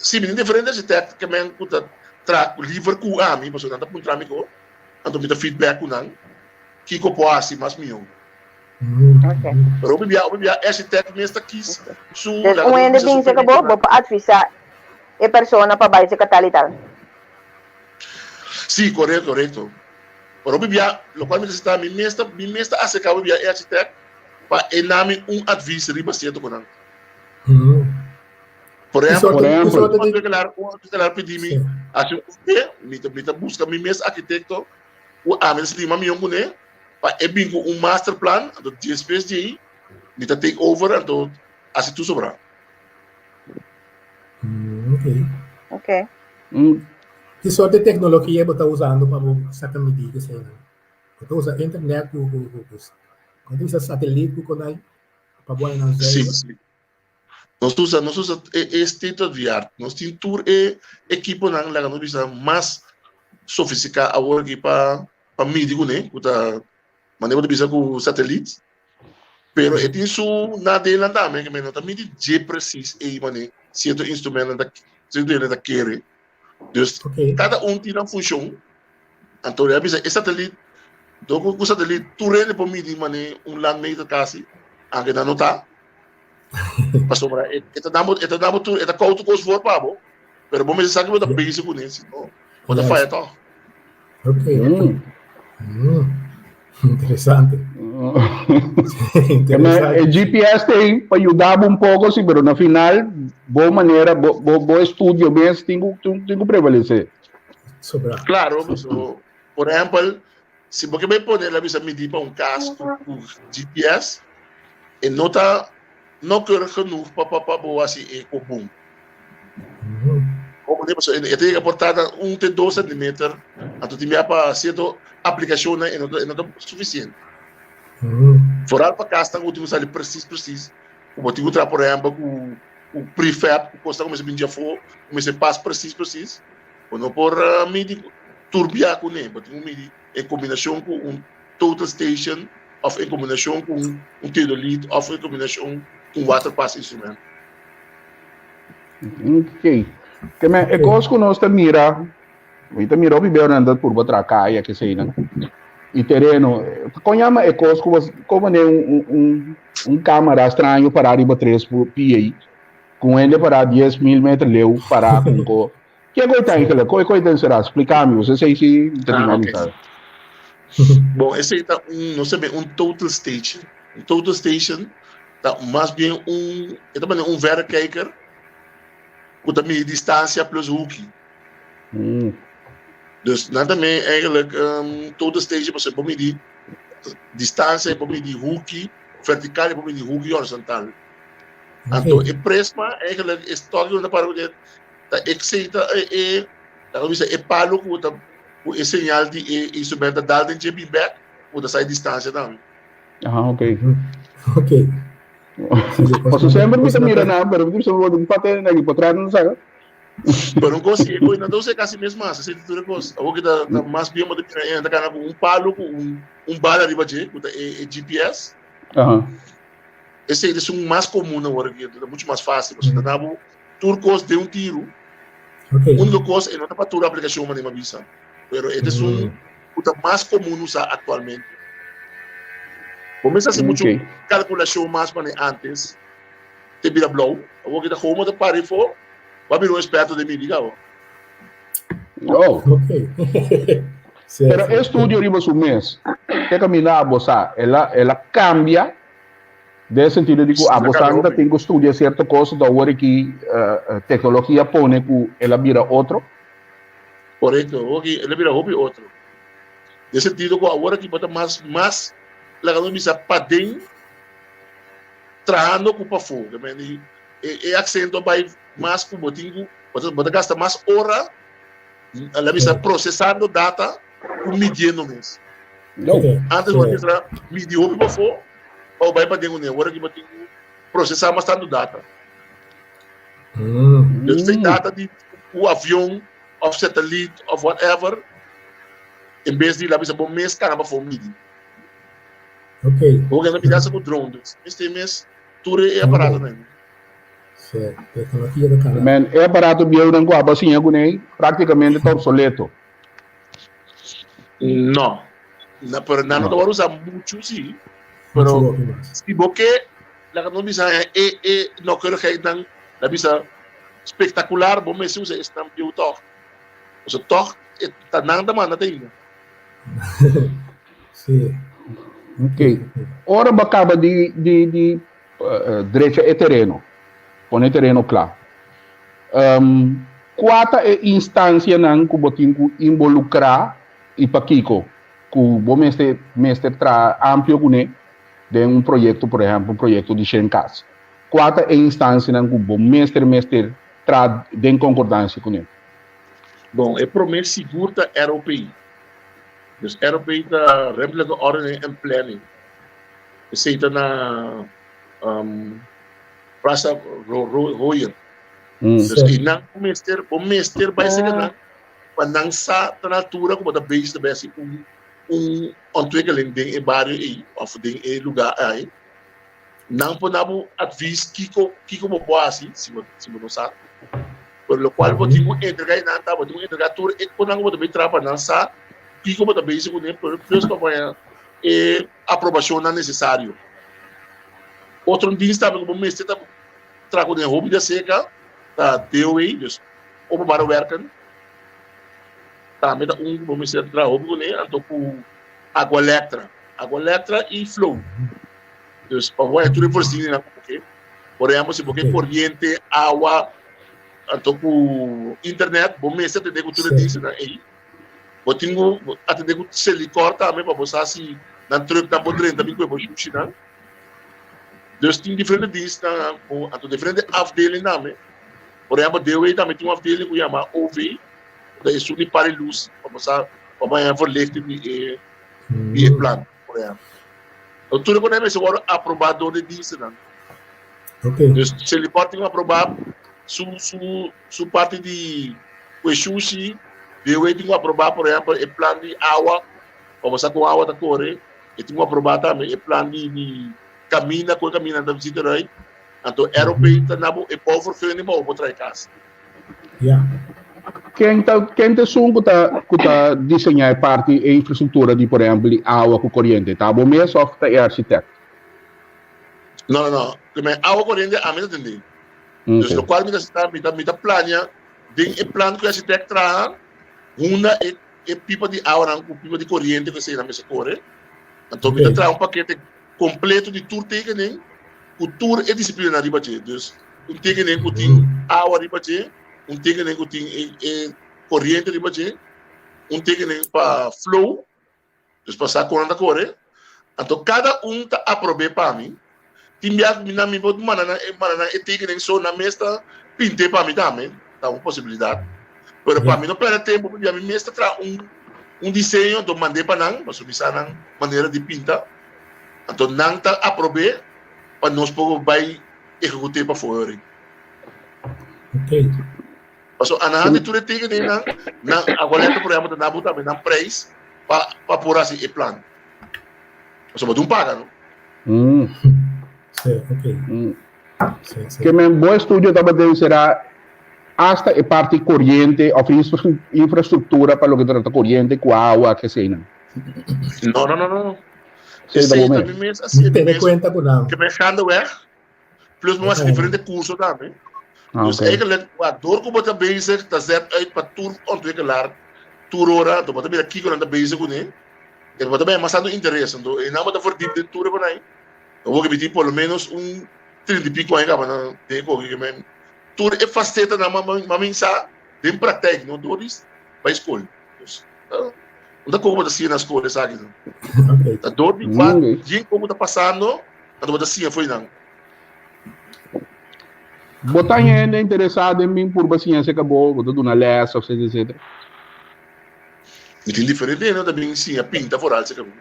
Speaker 6: Si, mi tin diferente architect ke men ku ta traha liever ku ami pasobra nan ta puntra mi ko, anto mi ta feedback ku nan. Kiko por hasi mas mihó?
Speaker 5: Ok.
Speaker 6: Pero hopi bia, hopi bia architect mes ta kis su,
Speaker 5: Dus
Speaker 6: laga
Speaker 5: un
Speaker 6: nos
Speaker 5: hende
Speaker 6: bisa su
Speaker 5: bin cerca bo,
Speaker 6: peritonan.
Speaker 5: bo por advisa e persona pa bai cerca tal y tal.
Speaker 6: Sí, korekto, korekto. Pero hopi bia, lokual mi ta sita, mi mes ta, mi mes ta aserka hopi bia e architect pa e nami un advis riba sierto konan. Por
Speaker 3: Ki
Speaker 6: ehempel,
Speaker 3: sorto, ki sorto
Speaker 6: un
Speaker 3: di...
Speaker 6: ontwikkelaar, un ontwikkelaar pidi mi
Speaker 3: Sí.
Speaker 6: hasi un kospe, mi ta, mi ta buska mi mes arkitekto ku ami ta stima mion kuné pa e bin ku un master plan, anto despues di ei mi ta take over anto hasi tur sobrá.
Speaker 3: Ok.
Speaker 5: Ok.
Speaker 3: Ki sorto di teknologia bo ta usando pa bo saka midí eseinan? Bo ta usa internet ku ku ku ku bo ta usa satelit ku konai pa bo haña nan
Speaker 6: Sí,
Speaker 3: zuiver?
Speaker 6: sí. Nos usa, nos usa e, e state of the art. Nos tin tur e ekiponan, laga nos bisa, mas sofistiká awor aki pa pa midi kuné, ku ta manera bo ta bisa ku satelit. Pero e tin su nadeelnan tambe, ke men no ta midi dje presis ei manera sierto instrumentnan ta, sierto hende ta kere. Dus kada un tin nan funshon. Anto a bisa e satelit, dor ku ku satelit tur hende por midi manera un landmeter kasi, anke nan no ta. Pasobra e, e ta dabo, e ta dabo tur, e ta kou tur kos voor pa bo, pero bo mester sa ku bo ta bezig kuné, si no, bo ta faya tòg.
Speaker 3: Ok, ok. Interesante.
Speaker 4: Interesante. E GPS ta ei pa yuda bo un poko, si, pero na final bo manera, bo, bo, bo estudio mes tin ku, tin ku prevalesé.
Speaker 3: Sobra.
Speaker 6: Klaro, pasobra, por ehèmpel, Si bo ke bai pone la bisa midi pa un kas ku ku GPS, e no ta nauwkeurig genoeg pa pa pa bo hasi e kobun. Komo di pasobra e ta yega por tarda un te dos centimeter, anto tin bia pa sierto aplikashonnan e no ta e no ta sufisiente. Foral pa kasnan ku tin ku sali presis presis, ku bo tin ku traha por ehèmpel ku ku prefab ku kosnan ku mester bin djafó, ku mester pas presis presis. Bo no por midi tur bia kuné, bo tin ku midi en kombinashon ku un total station òf en kombinashon ku un teodoliet òf en kombinashon ku un waterpas instrument.
Speaker 4: Ok. Ke men e kos ku nos ta mira, mi ta mira hopi beu nan ta purba traha kaya keseinan i tereno. Kon yama e kos ku bo kon manera un un un kamera straño pará riba tres pia ei? Ku un hende pará 10,000 meter leu pará ku un ko. Ke koi ta eigenlijk? Koi koi ta enserá? Splika mi, bo esei si ta
Speaker 6: Ah,
Speaker 4: duna mi
Speaker 6: ok.
Speaker 4: sa.
Speaker 6: Bon, esei ta un, nos ta bin un total station. Un total station ta mas bien un, e ta manera un verrekijker ku ta midi distansia plus huki. Dus nan ta meen eigenlijk total station pasobra e por midi distansia, e por midi huki vertikal, e por midi huki horizontal. Anto e prisma eigenlijk e stòk ku ta para ku ta eksei ta e e laga bisa e palo ku ta ku e señal di e instrument ta dal den dje bin bèk ku ta sa e distansia tambe.
Speaker 4: Ah, ok.
Speaker 3: Ok.
Speaker 4: Paso semper mi ta mira nan, pero mi ta bisa bo pate na ki potret nan saka.
Speaker 6: Pero un kos si e kos nan ta usa kasi mes mas, esei ta tur e kos. Awor ki ta ta mas bien bo ta mira e nan ta kana ku un palo ku un un bala riba dje ku ta e e GPS.
Speaker 4: Aha.
Speaker 6: Esei ta esun mas komun awor aki, ta muchu mas fásil, pasobra ta da bo tur kos den un tiru.
Speaker 3: Okay.
Speaker 6: Úniko kos e no ta pa tur aplikashon manera mi a bisa, pero e ta esun ku ta mas komun usá aktualmente. Bo mester hasi muchu kalkulashon mas manera ántes te bira blou. Awor ki ta homo ta para afó, bo a bira un eksperto den midi kaba.
Speaker 4: Oh.
Speaker 3: Okay. Sí,
Speaker 4: Pero
Speaker 3: sí.
Speaker 4: e estudio riba su mes, te kaminda bo sa, el a, el a kambia den sentido di ku
Speaker 6: Sí, el a
Speaker 4: abo
Speaker 6: kambia
Speaker 4: sa ta
Speaker 6: hopi.
Speaker 4: tin ku studia sierto kos, ta awor aki teknologia pone ku el a bira otro.
Speaker 6: Korekto, awor aki el a bira hopi otro. Den sentido ku awor aki bo ta mas, mas laga nos bisa paden trahando ku pafó. Ke men di e e aksento a bai mas ku bo tin ku bo ta bo ta gasta mas ora la bisa prosesando data ku midiendo mes.
Speaker 4: No.
Speaker 6: Antes bo mester a midi hopi pafó pa bo bai paden kuné. Awor aki bo tin ku prosesá mas tantu data. Dus fe data di ku avion òf satelit òf whatever en bes di la bisa bo mes kana pafó midi. Bo kende midi hasta ku drone. Dus mester mes tur e aparatonan.
Speaker 3: Sí, tecnologia ta cana.
Speaker 4: Men, e aparato bieunan cu abo a siña cuney practicamente ta obsoleto.
Speaker 6: No. Na, pero nan no
Speaker 4: No.
Speaker 6: ta wòrdu usá muchu, sí.
Speaker 3: Muchu
Speaker 6: Pero
Speaker 3: hopi mas.
Speaker 6: si bo ke, laga nos bisa e e nauwkeurigheidnan, la bisa spektakular, bo mester usa esnan bieu tòg. Pasobra tòg e ta nan ta manda te ainda.
Speaker 3: Sí.
Speaker 4: Ok. Ora bo a caba di di di Drecha e tereno, pone e tereno kla. Kua ta e instansianan ku bo tin ku involukrá i pakiko ku bo mester mester traha amplio kuné den un proyekto, por ehèmpel un proyekto di shen kas? Kua ta e instansianan ku bo mester mester traha den konkordansia kuné?
Speaker 6: Bon, e promé sigur ta ROP. Dus ROP ta Ruimtelijke Ordening en Planning. Esei ta na Plaza Hoyer. Dus einan bo mester, bo mester bai serka nan pa nan sa ta na altura ku bo ta bezig ta bai hasi un un ontwikkeling den e bario ei òf den e lugá ei. Nan por na bo advis kiko kiko bo por hasi si bo si bo no sa. Pero lokual bo tin ku entregá einan ta bo tin ku entregá tur e konan ku bo ta bai traha pa nan sa kiko bo ta bezig kuné plus pa bo haña e aprobashonnan nesesario. Otro dienst tambe ku bo mester ta traha ku den hopi di aserka ta DOW, dus Openbare Werken, tambe ta un ku bo mester traha hopi kuné, anto ku Aqualectra, Aqualectra i Flow. Dus pa bo haña tur e voorzieningan ku bo ke, por ehèmpel si bo ke koriente, awa, anto ku internet, bo mester tende ku tur e dienstnan ei. Bo tin ku atendé ku Selikor tambe pa bo sa si nan trùknan por drenta bin ku e bo shushinan. Dus tin diferente dienstnan ku anto diferente afdeling tambe. Por ehèmpel DOW tambe tin un afdeling ku yama OV, ku ta esun di para e lus pa bo sa pa bo haña verlichting di e di e plan, por ehèmpel. Tur e kos mester wòrdu aprobá dor di dienstnan. Dus Selikor tin ku aprobá su su su parti di ku e shushi DOW tin ku aprobá por ehèmpel e plan di awa pa bo sa kon awa ta kore e tin ku aprobá tambe e plan di di kaminda kon e kamindanan ta bisita eruit anto ROP ta na bo e bouwvergunning pa bo por traha e kas.
Speaker 3: Ya.
Speaker 4: Ken ta ken ta esun ku ta ku ta diseñá e parti e infrastruktura di por ehèmpel di awa ku koriente? Ta bo mes òf ta e architect?
Speaker 6: No no no, awa koriente ami ta tende. Dus lokual mi ta sa mi ta mi ta plania den e plan ku e architect traha hunda e e pipa di awanan ku pipa di koriente ku eseinan mester kore. Anto mi ta traha un pakete kompleto di tur tekening ku tur e disiplinanan riba dje. Dus un tekening ku tin awa riba dje, un tekening ku tin e e koriente riba dje, un tekening pa flow. Dus pa sa kon nan ta kore. Anto kada un ta aprob'é pa mi. Tin bia ku mi nan mi por manda nan manda nan e tekening so nan mes ta pint'é pa mi tambe, ta un posibilidat. Pero pa mi no pèrdè tempu pabia mi mes ta traha un un diseño anto mand'é pa nan pasobra mi sa nan manera di pinta. Anto nan ta aprob'é pa nos por bai ehekut'é pafó yori. Paso anahan di tur e tekeningnan, nan Aqualectra por ehempel ta na bo tambe nan prijs pa pa por hasi e plan. Paso bo tin paga no.
Speaker 4: Mm.
Speaker 3: Sí, ok.
Speaker 4: Mm.
Speaker 3: Sí, sí.
Speaker 4: Ke men bo estudio tabatin será. Asta e parti koriente òf infrastruktura pa loke ta trata koriente ku awa ke eseinan.
Speaker 6: No, no, no, no.
Speaker 4: Esei ta bo
Speaker 6: Esei ta
Speaker 4: mes.
Speaker 6: mi mes hasié mi
Speaker 3: Tene
Speaker 6: mes.
Speaker 3: kuenta ku nan.
Speaker 6: Ke men gaandeweg, plus mi hasi diferente kurso tambe.
Speaker 4: Ah,
Speaker 6: Dus
Speaker 4: oké.
Speaker 6: eigenlijk, waardoor ku bo ta bezig, ta zet uit pa tur ontwikkelaar, tur ora, anto bo ta mira kiko nan ta bezig kuné, en bo ta baya mas tantu interes, anto einan bo ta verdiep den tur e konai. Awor ke mi tin por lo menos un trinta i piko aña kaba na den e koki ke men tur e facetanan ma min sa den praktijk, no dor di bai skol. Dus, no ta komo bo ta siña na skol esaki no. Ta dor di wak bien komo ta pasando, anto bo ta siña for di nan.
Speaker 4: Bo ta hende interesá den bin purba siña acerca bo, bo ta duna les of etcetera etcetera?
Speaker 6: Mi tin diferente hende ta bin siña pinta foral cerca mi.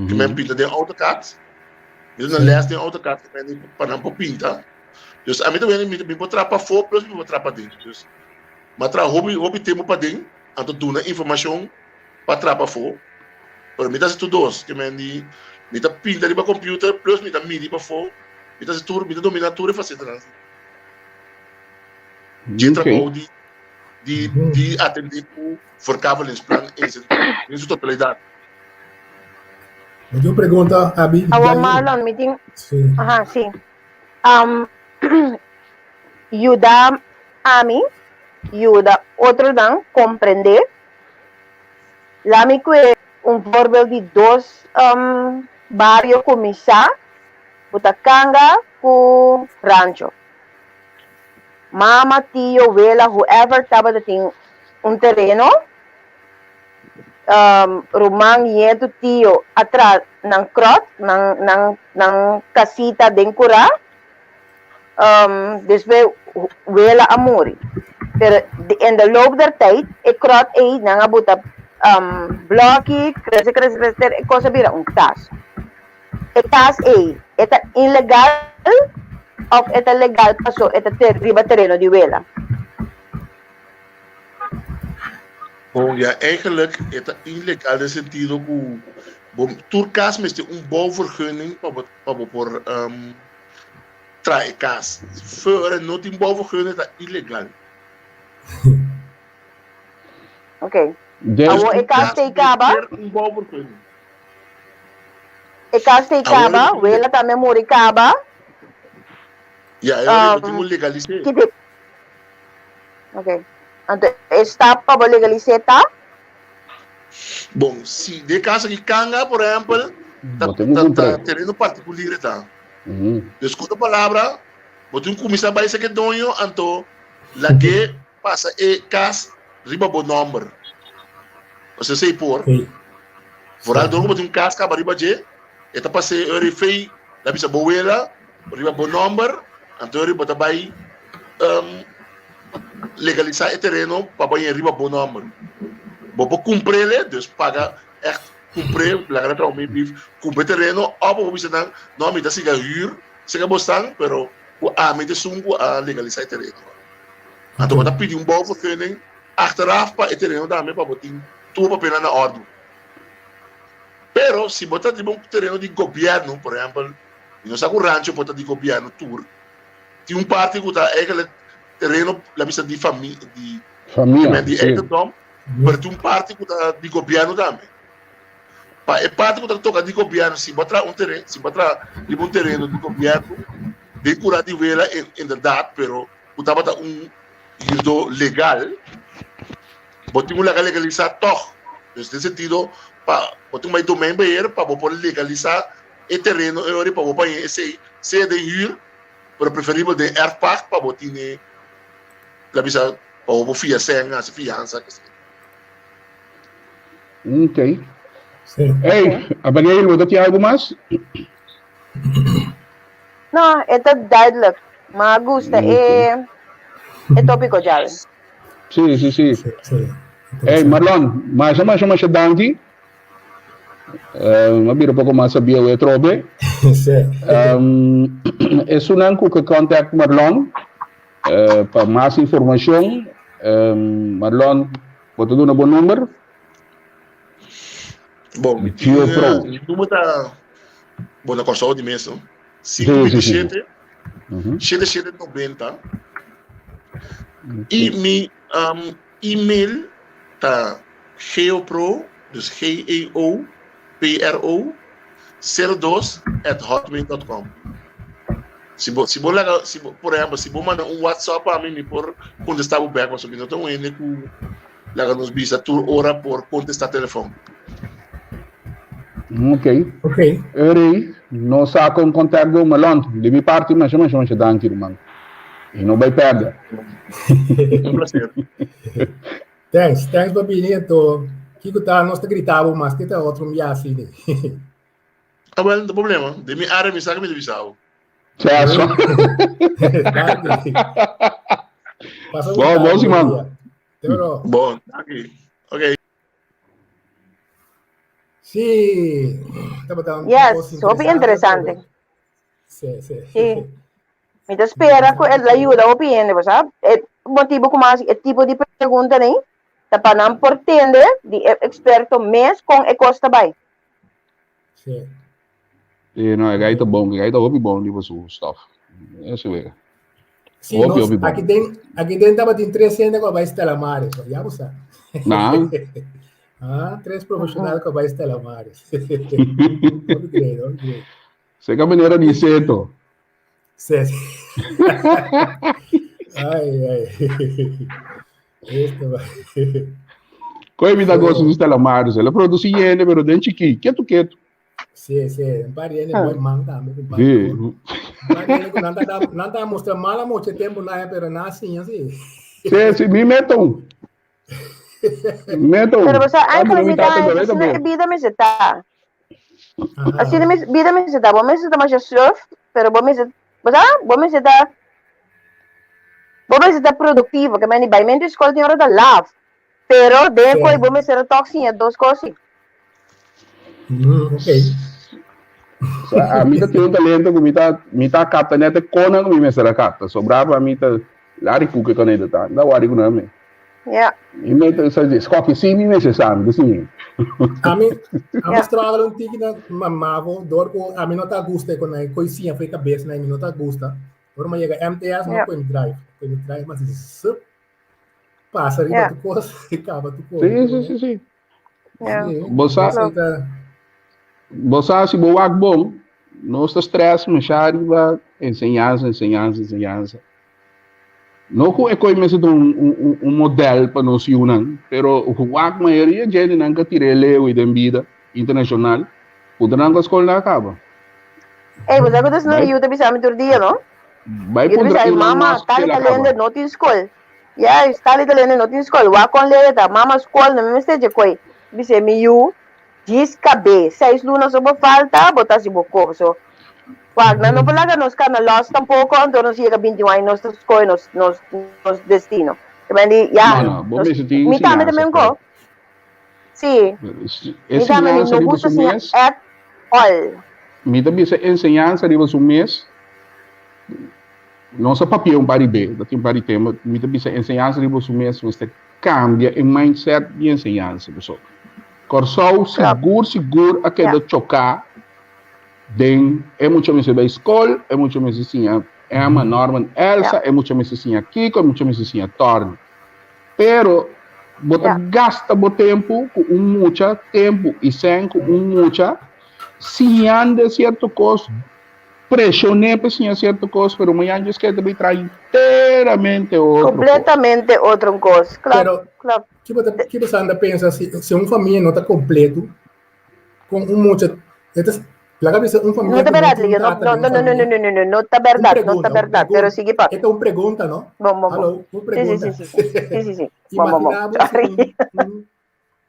Speaker 6: Ki men pinta den AutoCAD, mi ta duna les den AutoCAD pa nan por pinta. Dus ami ta wende mi por traha pafó plus mi por traha paden. Dus mi a traha hopi hopi tempu paden anto duna informashon pa traha pafó. Pero mi ta hasi tur dos, ke men di mi ta pinta riba computer plus mi ta midi pafó, mi ta hasi tur mi ta domina tur e fasetanan. Dje trabou di di di atendé ku verkavelingsplan en su totalidat.
Speaker 3: Mi tin un pregunta, Abi.
Speaker 5: Awor Marlon, mi tin, aha, si. Um, yuda ami, yuda otronan komprendé. La mi kue un voorbeeld di dos um, bario ku mi sa, ku ta Kanga ku Rancho. Mama, tio, wela, whoever tabata tin un tereno, um, ruman, nietu, tio a tra nan krot, nan, nan, nan kasita den kurá, um, despues wela a muri. Pero in de loop der tijd, e krot ei nan a buta um, blokkie, krese, krese, krese, ter e kos a bira un kas. E kas ei, e ta ilegal of e ta legal paso e ta ter, riba tereno di wela?
Speaker 6: Bon, ja, eigenlijk e ta ilegal den sentido ku bo tur kas mester un bouwvergunning pa bo pa bo por um, traha e kas. Voor e no tin bouwvergunning ta ilegal.
Speaker 5: Ok. Awor e
Speaker 6: Dus tur
Speaker 5: kas
Speaker 6: kas
Speaker 5: t'ei kaba?
Speaker 6: mester un bouwvergunning.
Speaker 5: E kas t'ei
Speaker 6: Awor
Speaker 5: kaba,
Speaker 6: bo tin
Speaker 5: wela tambe muri kaba.
Speaker 6: Ja, e ora bo tin
Speaker 5: Um,
Speaker 6: ku legalis'é.
Speaker 5: ki di- Ok. Anto e stap pa bo legalis'é ta?
Speaker 6: Bon, si den caso di Kanga, por ehempel, ta,
Speaker 4: Bo tin ku
Speaker 6: ta,
Speaker 4: kumpr'é.
Speaker 6: ta tereno particulier ta.
Speaker 4: Mhm.
Speaker 6: Dus ku otro palabra, bo tin ku kuminsá bai seke doño, anto lag'é pasa e kas riba bo nòmber. Pasobra esei por.
Speaker 3: Ok.
Speaker 6: Vooral dor ku bo tin un kas kaba riba dje, e ta pas'é ora e fei, ta bisa bo wela riba bo nòmber, anto ora bo ta bai legalisá e tereno pa bai riba bo nòmber. Bo por kumpr'é, dus paga ègt kumpr'é, laga nan traha un brief, kumpra e tereno òf bo por bisa nan, no mi ta siga hür serka bosnan, pero ku ami ta esun ku a legalisá e tereno. Anto bo ta pidi un bouwvergunning achteraf pa e tereno tambe pa bo tin tur bo papelnan na òrdu. Pero si bo ta riba un tereno di gobièrnu, por ehèmpel, mi no sa ku rancho por ta di gobièrnu tur, tin un parti ku ta eigenlijk tereno la bisa di fami di
Speaker 4: Famia,
Speaker 6: di
Speaker 4: sí.
Speaker 6: eigendom, pero tin un parti ku ta di gobièrnu tambe. Pa e parti ku ta toka di gobièrnu, si bo a traha un tereno, si bo a traha riba un tereno di gobièrnu, den kura di wela inderdaad, pero ku tabata un hürdó legal, bo tin ku laga legalisá tòg. Dus den sentido pa bo tin ku bai domeinbeheer pa bo por legalisá e tereno e ora pa bo paña esei, sea den hür, pero preferibel den erfpacht pa bo tine, la bisa, pa bo por fia sèn, hasi fiansa, ke sei.
Speaker 4: Ok.
Speaker 3: Sí.
Speaker 4: Hey, Abigail, bo ta tin algu mas?
Speaker 5: No, e ta duidelijk. Ma gusta e e tópiko djawe.
Speaker 4: Sí, sí, sí.
Speaker 3: Sí, sí.
Speaker 4: Hey, Marlon, masha, masha, masha danki. Uh, m'a bira poko mas sabí awe atrobe.
Speaker 3: Sí.
Speaker 4: Um, esunnan ku ke contact Marlon uh, pa mas informashon. Um, Marlon, bo ta duna bo number?
Speaker 6: Bon, mi tin,
Speaker 4: Geo Pro.
Speaker 6: mi number ta, bon, na Kòrsou di mes, no?
Speaker 4: Sí, sí, sí.
Speaker 6: 527
Speaker 4: Mhm.
Speaker 6: 7790. I mi um, e-mail ta geopro, dus G-E-O-P-R-O, 02 at hotmail.com. Si bo, si bo laga, si bo, por ehempel, si bo manda un WhatsApp pa mi, mi por contesta bo bek, pasobra mi no ta un hende ku laga nos bisa tur ora por contesta telefon.
Speaker 4: Ok. Ok. Eri, no sa con contact go Malon. Di mi parti, masha, masha, masha danki, ruman. I no bai perde.
Speaker 6: Un placer.
Speaker 3: Thanks, thanks pa bini anto. Kiko ta nos ta gritabo mas ke ta otro un biaha asina.
Speaker 6: Ah, well, no problema. De mi área mi sa ke mi ta bisabo.
Speaker 4: Chaso.
Speaker 3: Pasa
Speaker 4: Bon, bon siman.
Speaker 3: Te bro.
Speaker 6: Bon, danki. Okay.
Speaker 3: Sí, tabata un
Speaker 5: Yes,
Speaker 3: kos
Speaker 5: hopi interesante.
Speaker 3: Sí, sí.
Speaker 5: Sí. Mi ta spera ku el a yuda hopi hende, bo sa. E motibu ku mi hasi e tipo di pregunta nei ta pa nan por tende di e eksperto mes kon e kos ta bai.
Speaker 3: Sí.
Speaker 4: Sí, no, e gai ta bon, e gai ta hopi bon riba su stof. Eso wega.
Speaker 3: Sí,
Speaker 4: Hopi,
Speaker 3: nos,
Speaker 4: hopi bon.
Speaker 3: aki den, aki den tabatin tres hende ku a bai Stella Maris, ya bo sa.
Speaker 4: Na.
Speaker 3: Ah, tres profesional ku a bai Stella Maris. Hopi great, hopi great.
Speaker 4: Seca manera di seto.
Speaker 3: Sí. Ai, ai. Esto va.
Speaker 4: Koe mi ta gozo di Stella Maris. El a produci hende, pero den chiki, ketu ketu.
Speaker 3: Sí, sí, un par di hende
Speaker 5: Ah.
Speaker 3: buen man tambe, un par di
Speaker 4: Sí.
Speaker 3: Un par di hende ku nan ta nan ta mustra mala mucho tempo na, pero na siña sí.
Speaker 4: Sí, sí, mi meto un. Mi meto un.
Speaker 5: Pero bo sa,
Speaker 4: Ah,
Speaker 5: eigenlijk
Speaker 4: mi
Speaker 5: mi ta
Speaker 4: tata
Speaker 5: haña
Speaker 4: tambe
Speaker 5: asina e
Speaker 4: tambe.
Speaker 5: bida mester ta.
Speaker 3: Aha.
Speaker 5: Asina mes bida mester ta. Bo mester ta masha surf, pero bo mester, bo sa, bo mester ta, bo mester ta productivo. Ke meni baimentu di skol tin ora ta laf. Pero den e
Speaker 3: Sí.
Speaker 5: koi bo mester a tok siña dos kos si.
Speaker 3: Ok.
Speaker 4: Sa, a mi ta tin un talento ku mi ta, mi ta kapta net e konan ku mi mester a kapta. Sobrá pa mi ta Lari kuke kon e ta ta, nta wari ku nan me.
Speaker 5: Ja.
Speaker 4: Mi me ta sa skoki si mi mester sa, mi ta siña.
Speaker 3: Ami, ami
Speaker 5: Ja.
Speaker 3: struggle un tiki na ma mavo, door ku ami no ta gusta kon ai koi siña fo'i kabes na mi no ta gusta. Ora mi yega MTS, mi
Speaker 5: Ja.
Speaker 3: koe mi drive. Koe mi drive, mi hasi zup, pasa riba
Speaker 5: Ja.
Speaker 3: tur kos i kaba tur kos.
Speaker 4: Sí, sí, sí, sí.
Speaker 5: Ja.
Speaker 3: Sí,
Speaker 4: Bo sa,
Speaker 3: esei ta,
Speaker 4: bo sa si bo wak bon, nos ta stress masha riba enseñansa, enseñansa, enseñansa. No ku e koi mester ta un, un, un model pa nos yunan, pero wak mayoria djentenan ka tira e leeuw den bida internashonal, puntra nan ku skol nan a kaba.
Speaker 5: Ey, bo sa ku ta
Speaker 4: Bai,
Speaker 5: yu ta bisa mi tur dia, no?
Speaker 4: bai
Speaker 5: Yu ta
Speaker 4: puntra
Speaker 5: bisa mi,
Speaker 4: Elon
Speaker 5: mama,
Speaker 4: Musk
Speaker 5: tal
Speaker 4: si
Speaker 5: i
Speaker 4: el a
Speaker 5: tal
Speaker 4: kaba.
Speaker 5: hende no tin skol. Juist, tal i tal hende no tin skol. Wak kon leu e ta. Mama, skol no mi mester dje koi. Bis'é, mi yu, Djis kab'é, seis luna so bo falta, bo ta hasi bo kurso. Wak, nan no por laga nos kana lòs tampoko, anto nos yega 21 aña nos ta skohe nos nos nos destino. Te men di, ya,
Speaker 4: No, no, bo
Speaker 5: nos,
Speaker 4: mester tin
Speaker 5: mi tambe ta
Speaker 4: siñansa,
Speaker 5: men ko.
Speaker 4: pero
Speaker 5: Sí,
Speaker 4: e
Speaker 5: mi tambe mi
Speaker 4: siñansa
Speaker 5: no
Speaker 4: riba
Speaker 5: gusta
Speaker 4: su
Speaker 5: siña
Speaker 4: mes,
Speaker 5: at all.
Speaker 4: mi ta bisa enseñansa riba su mes, nos a papia un par di be, ta tin un par di tema, mi ta bisa enseñansa riba su mes mester Kambia e mindset di enseñansa pasobra Kòrsou sigur sigur a keda choká den e mucha mester bai skol, e mucha mester siña Emma, Norman, Elsa, e mucha mester siña kiko, e mucha mester siña Tòrni. Pero bo ta gasta bo tempu ku un mucha, tempu i sèn ku un mucha siñando sierto kos Presioné pa siña cierto cos, pero mañana djes ke ta bay traha enteramente otro cos.
Speaker 5: Completamente otro cos. Klopt,
Speaker 3: Pero,
Speaker 5: klopt.
Speaker 3: ki bo ta, ki bo sa anda pensa si, si un famia no ta completo, con un mucha, e ta, laga bisa un
Speaker 5: No
Speaker 3: famia
Speaker 5: ta
Speaker 3: cu no
Speaker 5: berdad,
Speaker 3: tin un
Speaker 5: Leo. No,
Speaker 3: tata
Speaker 5: no,
Speaker 3: den
Speaker 5: no,
Speaker 3: un
Speaker 5: no, no,
Speaker 3: famia.
Speaker 5: no, no, no, no ta
Speaker 3: Un
Speaker 5: berdad, no ta
Speaker 3: pregunta, un
Speaker 5: berdad. Pero
Speaker 3: pregunta.
Speaker 5: sigui
Speaker 3: E
Speaker 5: papia.
Speaker 3: ta un pregunta, no?
Speaker 5: Bon, bon, bon.
Speaker 3: Hallo, un
Speaker 5: Sí, sí, sí,
Speaker 3: pregunta.
Speaker 5: sí, sí. Sí, sí, sí. Bon, bon, bon.
Speaker 3: Imagina bo si
Speaker 5: Sorry.
Speaker 3: un, un,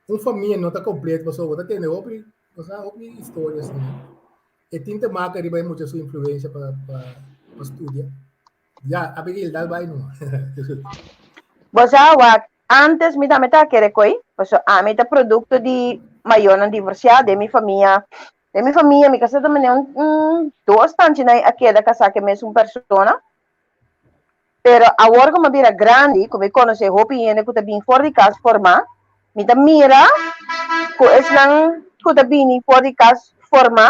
Speaker 3: un famia no ta completo, pasobra bo ta tende hopi, bo sa hopi historia asina. E tin te maka riba e mucha su influencia pa pa pa studia. Ya, Abigail, dal bai numa.
Speaker 5: Bo sa wak, antes mi tambe ta kere koi, paso ami ta producto di mayornan divorciá den mi famia. Den mi famia mi kasa ta mene un un dos tanchinan a keda kasá ku e mesun persona. Pero awor ku mi a bira grandi, ku mi konosé hopi hende ku ta bini for di kas formá, mi ta mira ku esnan ku ta bini for di kas formá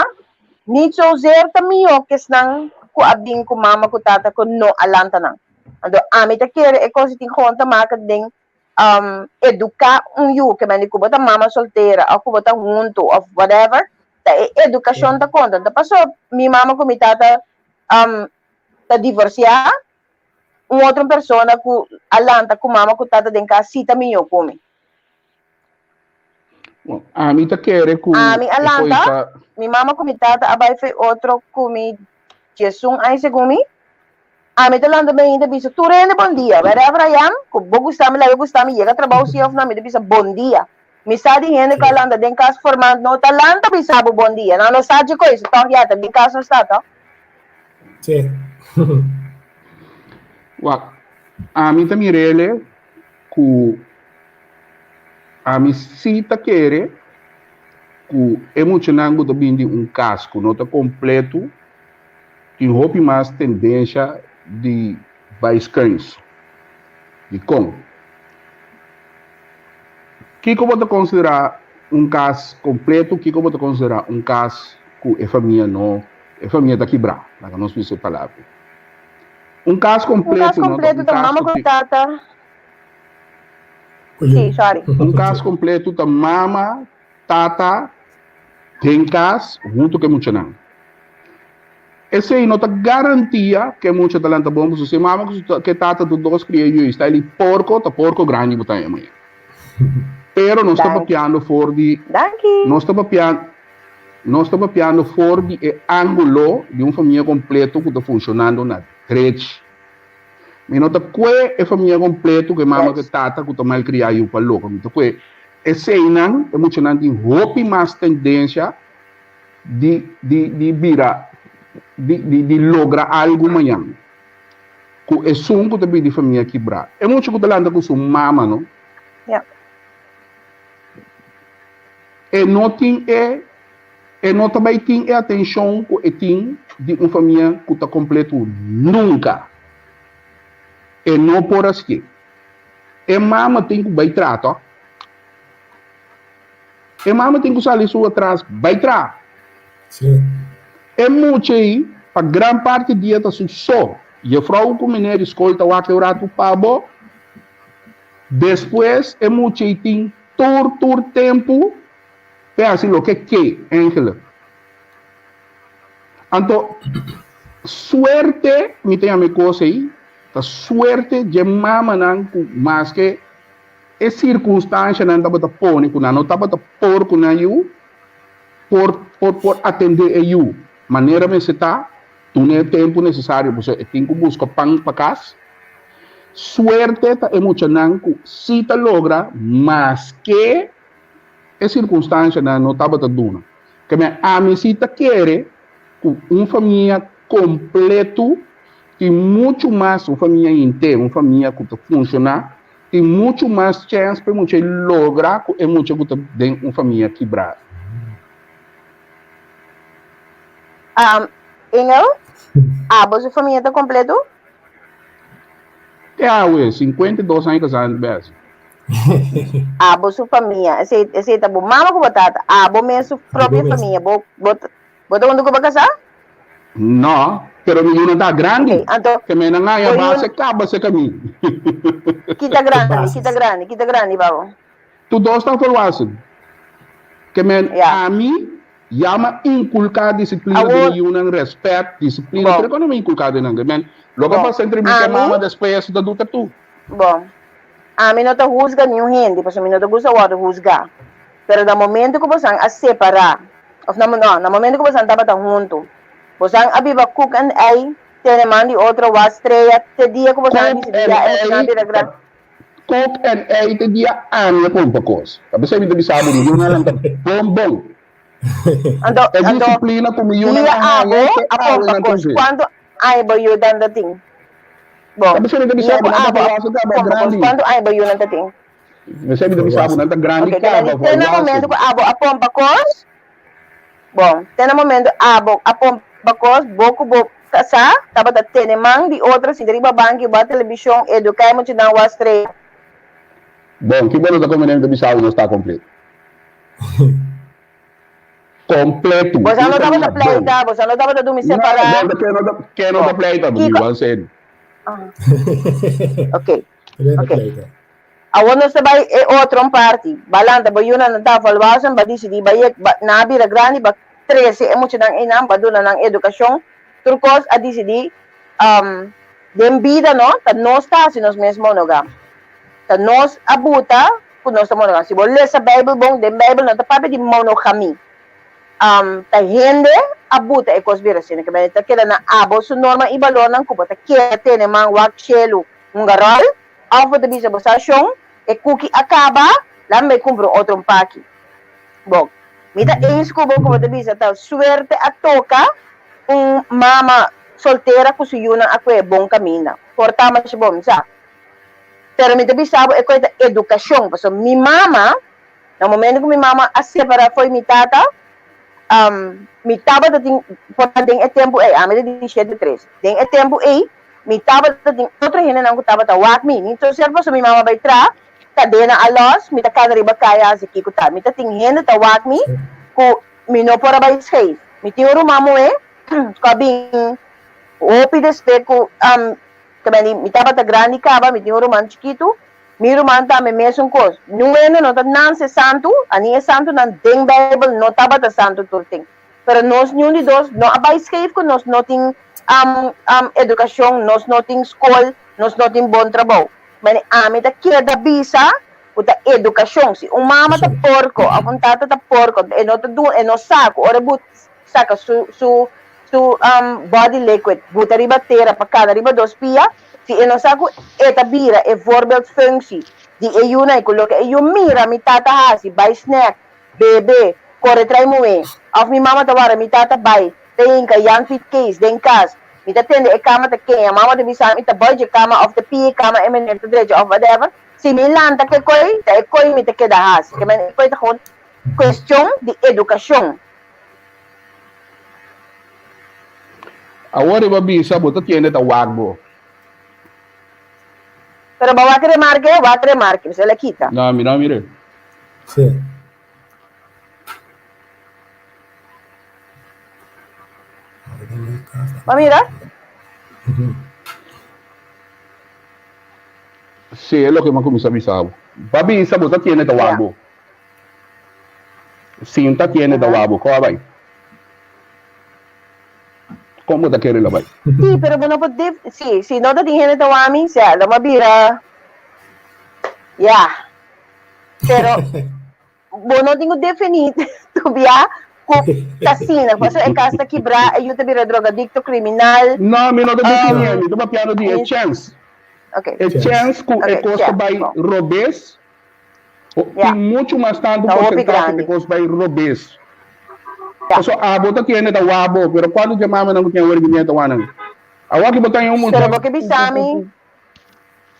Speaker 5: nit zozeer ta mihó ku esnan ku a bin ku mama ku tata ku no a lanta nan. Anto ami ta kere e kos tin gewoon te maken den um, eduká un yu, ke men di ku bo ta mama soltera òf ku bo ta huntu òf whatever, ta e edukashon ta konta. Anto paso mi mama ku mi tata um, ta divorsiá, un otro persona ku a lanta ku mama ku tata den kas sí ta mihó ku mi.
Speaker 4: Bon, ami ta kere ku
Speaker 5: Ami a
Speaker 4: e
Speaker 5: lanta,
Speaker 4: koisa
Speaker 5: mi mama ku mi tata a bai fe otro ku mi 11 aña segun mi. Ami ta lanta mi ainda bisa tur hende bon dia. Wherever I am, ku bo gusta mi, laga gusta mi, yega trabou si of no, mi ta bisa bon dia. Mi sa di hende ku a lanta den kas formant no ta lanta bisa bo bon dia. Nan no sa dje koisa, tòg ya ta den kas nos ta, tòg?
Speaker 3: Sí.
Speaker 4: Wak, ami ta mir'ele ku Ami sí ta kere ku e muchanan ku ta bin di un kas ku no ta kompletu tin hopi mas tendensha di bai skuins. Dikon? Kiko bo ta konsiderá un kas kompletu? Kiko bo ta konsiderá un kas ku e famia no, e famia ta kibrá? Laga nos bisa e palabra. Un kas
Speaker 5: Un kas
Speaker 4: kompletu no ta
Speaker 5: kompletu
Speaker 4: un
Speaker 5: ta
Speaker 4: kas
Speaker 5: mama
Speaker 4: ku
Speaker 5: ku
Speaker 4: tin.
Speaker 5: tata. Sí, sorry.
Speaker 4: Un kas kompletu ta mama, tata den kas huntu ku e muchanan. Esei no ta garantia ku e mucha ta lanta bon pasobra si e mama ku e tata tur dos kria yu i sta li porko, ta porko grandi bo ta haña mañana. Pero nos ta
Speaker 5: Danki.
Speaker 4: papiando for di
Speaker 5: Danki.
Speaker 4: nos ta papiando nos ta papiando for di e ángulo di un famia kompletu ku ta funshonando na drechi. Mi no ta kue e famia kompleto ku e mama ku e tata ku ta malkriá yu pa loko. Mi ta kue eseinan, e muchanan tin hopi mas tendensia di di di bira di di di logra algu mañan ku esun ku ta bini di famia kibrá. E mucha ku ta lanta ku su mama no.
Speaker 5: Ya.
Speaker 4: E no tin e E no ta bai tin e atenshon ku e tin di un famia ku ta kompletu nunka. E no por hasié. E mama tin ku bai traha tòg. E mama tin ku sali su atras bai traha.
Speaker 3: Sí.
Speaker 4: E mucha ei pa gran parti dia ta su so. Jefrou ku meneer di skol ta wak e un ratu pa bo. Despues e mucha ei tin tur tur tempu P'e hasi loke ke, eigenlijk. Anto, suerte, mi ta yama e kos ei, ta suerte dje mamanan ku maske e sirkunstanshanan tabata pone ku nan no tabata por ku nan yu, por por por atendé e yu manera mester ta, duna e tempu nesesario pasobra e tin ku buska pan pa kas. Suerte ta e muchanan ku si ta logra maske E sirkunstanshanan no tabata duna. Keme ami si ta kere ku un famia kompletu tin muchu mas, un famia henter, un famia ku ta funshoná, tin muchu mas chèns pa e mucha ei logra ku e mucha ku ta den un famia kibrá.
Speaker 5: Ingel, abo su famia ta kompletu?
Speaker 4: Te awe, 52 aña kasá bes.
Speaker 5: Abo su famia, esei, esei ta bo mama ku bo tata, abo mes su propio
Speaker 3: mes.
Speaker 5: famia, bo, bo, bo ta huntu ku bo kasá?
Speaker 4: No, pero mi yunan ta grandi.
Speaker 5: Ok, anto,
Speaker 4: Ke me nan haña
Speaker 5: bo yun,
Speaker 4: base kaba serka mi.
Speaker 5: kita grandi,
Speaker 3: Basis.
Speaker 5: kita grandi, kita grandi pa bo.
Speaker 4: Tur dos ta volwassen. Ke men
Speaker 5: Ya.
Speaker 4: ami Yama inculca disciplina den
Speaker 5: Awor,
Speaker 4: e yiunan, respet, disciplina,
Speaker 5: bon,
Speaker 4: tur e cosa mi inculca den nan. Men, loke
Speaker 5: bon,
Speaker 4: pasa entre mi ku e
Speaker 5: ami,
Speaker 4: mama despues ta duta tu.
Speaker 5: bon, ami no ta huzga niun hende, pasobra mi no ta gusta wòrdu huzgá. Pero na momento ku bosan a separá, òf na, no, na momento ku bosan tabata huntu, bosan a biba kuk en ei, tene man di otro, wak strea, te dia ku bosan a
Speaker 4: Kuk
Speaker 5: disidí
Speaker 4: en
Speaker 5: ya e muchanan a
Speaker 4: ei
Speaker 5: bira
Speaker 4: ta
Speaker 5: gran.
Speaker 4: kuk en ei te dia ami a kumpa kos. Ta p'esei mi ta bisa bo, mi yunan nan ta bon bon.
Speaker 5: Anto,
Speaker 4: E
Speaker 5: anto,
Speaker 4: disiplina ku mi yunan
Speaker 5: dia
Speaker 4: a haña
Speaker 5: abo
Speaker 4: te
Speaker 5: a
Speaker 4: awe
Speaker 5: pompa
Speaker 4: nan ta
Speaker 5: kos,
Speaker 4: us'é.
Speaker 5: kuantu aña bo yunan ta tin? Bon,
Speaker 4: Ta p'esei mi ta bisa
Speaker 5: dia
Speaker 4: bo
Speaker 5: ku
Speaker 4: nan ta
Speaker 5: abo a
Speaker 4: volwassen kaba
Speaker 5: pompa kos,
Speaker 4: grandi.
Speaker 5: kuantu aña bo yunan ta tin?
Speaker 4: P'esei mi ta bisa bo nan ta grandi
Speaker 5: Ok, te na
Speaker 4: kaba
Speaker 5: di te na momento
Speaker 4: volwassen.
Speaker 5: ku abo a pompa kos, bon, te na momento abo a pompa kos, bo ku bo kasá tabata tene man di otro sinta riba banki wak televishon, eduká e muchanan wak strea.
Speaker 4: Bon, ki bo no ta komprendé mi ta bisa bo no sta kompleto. Completo.
Speaker 5: Bosa no
Speaker 4: Un
Speaker 5: tabata
Speaker 4: famia bon.
Speaker 5: pleita, bosa no tabata dumi
Speaker 4: No,
Speaker 5: separá.
Speaker 4: bo ke no ta, ke no ta
Speaker 5: Bon,
Speaker 4: pleita, mi
Speaker 5: kiko,
Speaker 4: wan serio.
Speaker 5: Ah. Ok. Ok. Awor nos ta bai e otro parti. Balanta bo yunan nan ta volwassen, ba disidí ba yek, ba, nan a bira grandi, ba trese e muchanan einan, ba duna nan edukashon. Tur kos a disidí, um, den bida no, ta nos ta hasi nos mes monogam. Ta nos a buta ku nos ta monogam. Si bo lesa Beibel bon, den Beibel no ta papia di monogami. Um, ta hende a buta e kos bira asina. Ke ta keda na abo su norma i balornan ku bo ta kere tene man wak shelu hunga ròl, òf bo ta bisa bo sa shon, e kuki a kaba, laat mi bai kumpra un otro paki. Bon, mi ta eens ku bo ku bo ta bisa ta suerte a toka un mama soltera ku su yunan a kue bon kaminda. Por ta masha bon, mi sa. Pero mi ta bisa bo e kue ta edukashon, pasobra mi mama, Na momento ku mi mama a separá fo'i mi tata, mi tabata tin, por ta den e tempu ei, ami ta di shete tres, den e tempu ei mi tabata tin otro hendenan ku tabata wak mi, ni ta ser pasobra mi mama bai traha, kadena a lòs, mi ta kana riba kaya hasi kiko ta, mi ta tin hende ta wak mi ku mi no por a bai schei. Mi tin un ruman muhé ku a bin hopi despues ku mi tabata grandi kaba, mi tin un ruman chikitu. Mi ruman tambe mesun kos. Niun hende no ta nanse santu, ani e santunan den Bijbel no tabata santu tur tin. Pero nos niun di dos no a bai skeef ku nos no tin edukashon, nos no tin skol, nos no tin bon trabou. Mane ami ta keda bisa ku ta edukashon. Si un mama ta porko òf un tata ta porko, e no ta duna, e no sa ku ora e but saka su su su body liquid buta riba tera pa kana riba dos pia, si e no sa ku e ta bira e voorbeeldfunctie di e yunan i ku loke e yu mira mi tata hasi, bai snack, bebe, kore trai muhé, òf mi mama ta wara mi tata bai ta hinka Jan Piet Kees den kas, mi ta tende e kama ta keña, mama ta bisa mi ta bòi dje kama òf ta pia e kama e meneer ta drecha òf whatever, si mi lanta ku e koi, ta e koi mi ta keda hasi, ke men e koi ta gewoon kuestion di edukashon.
Speaker 4: Awor riba bisa bo ta tiende ta wak bo.
Speaker 5: Pero bo wak remarke, wak remarke, bisa el a kita.
Speaker 4: No, mi no a mira.
Speaker 3: Sí.
Speaker 5: Bo a mira?
Speaker 4: Sí, e loke mi a kuminsá bisa bo. Bo a bisa bo ta tiende ta wak bo. Sinta tiene ta wabo, kon a bai? Kon bo ta kere lo bai?
Speaker 5: Sí, pero bo no por def, sí, si no ta tin hende ta wami, sea, lo m'a bira, ya. Pero bo no tin ku definí tobia ku ta asina, pasobra e kas ta kibrá, e yu ta bira drogadikto, kriminal.
Speaker 4: No, mi no ta definié, mi ta papiando di e chèns.
Speaker 5: Okay.
Speaker 4: E chèns ku e kos ta bai robes. Tin muchu mas tantu porsentahe di kos bai robes. Paso abo ta kende ta wak bo, pero kuantu dje mamanan ku tin awor bini ta wak nan? Awor ki bo ta haña un mucha.
Speaker 5: Pero bo ke bisa mi.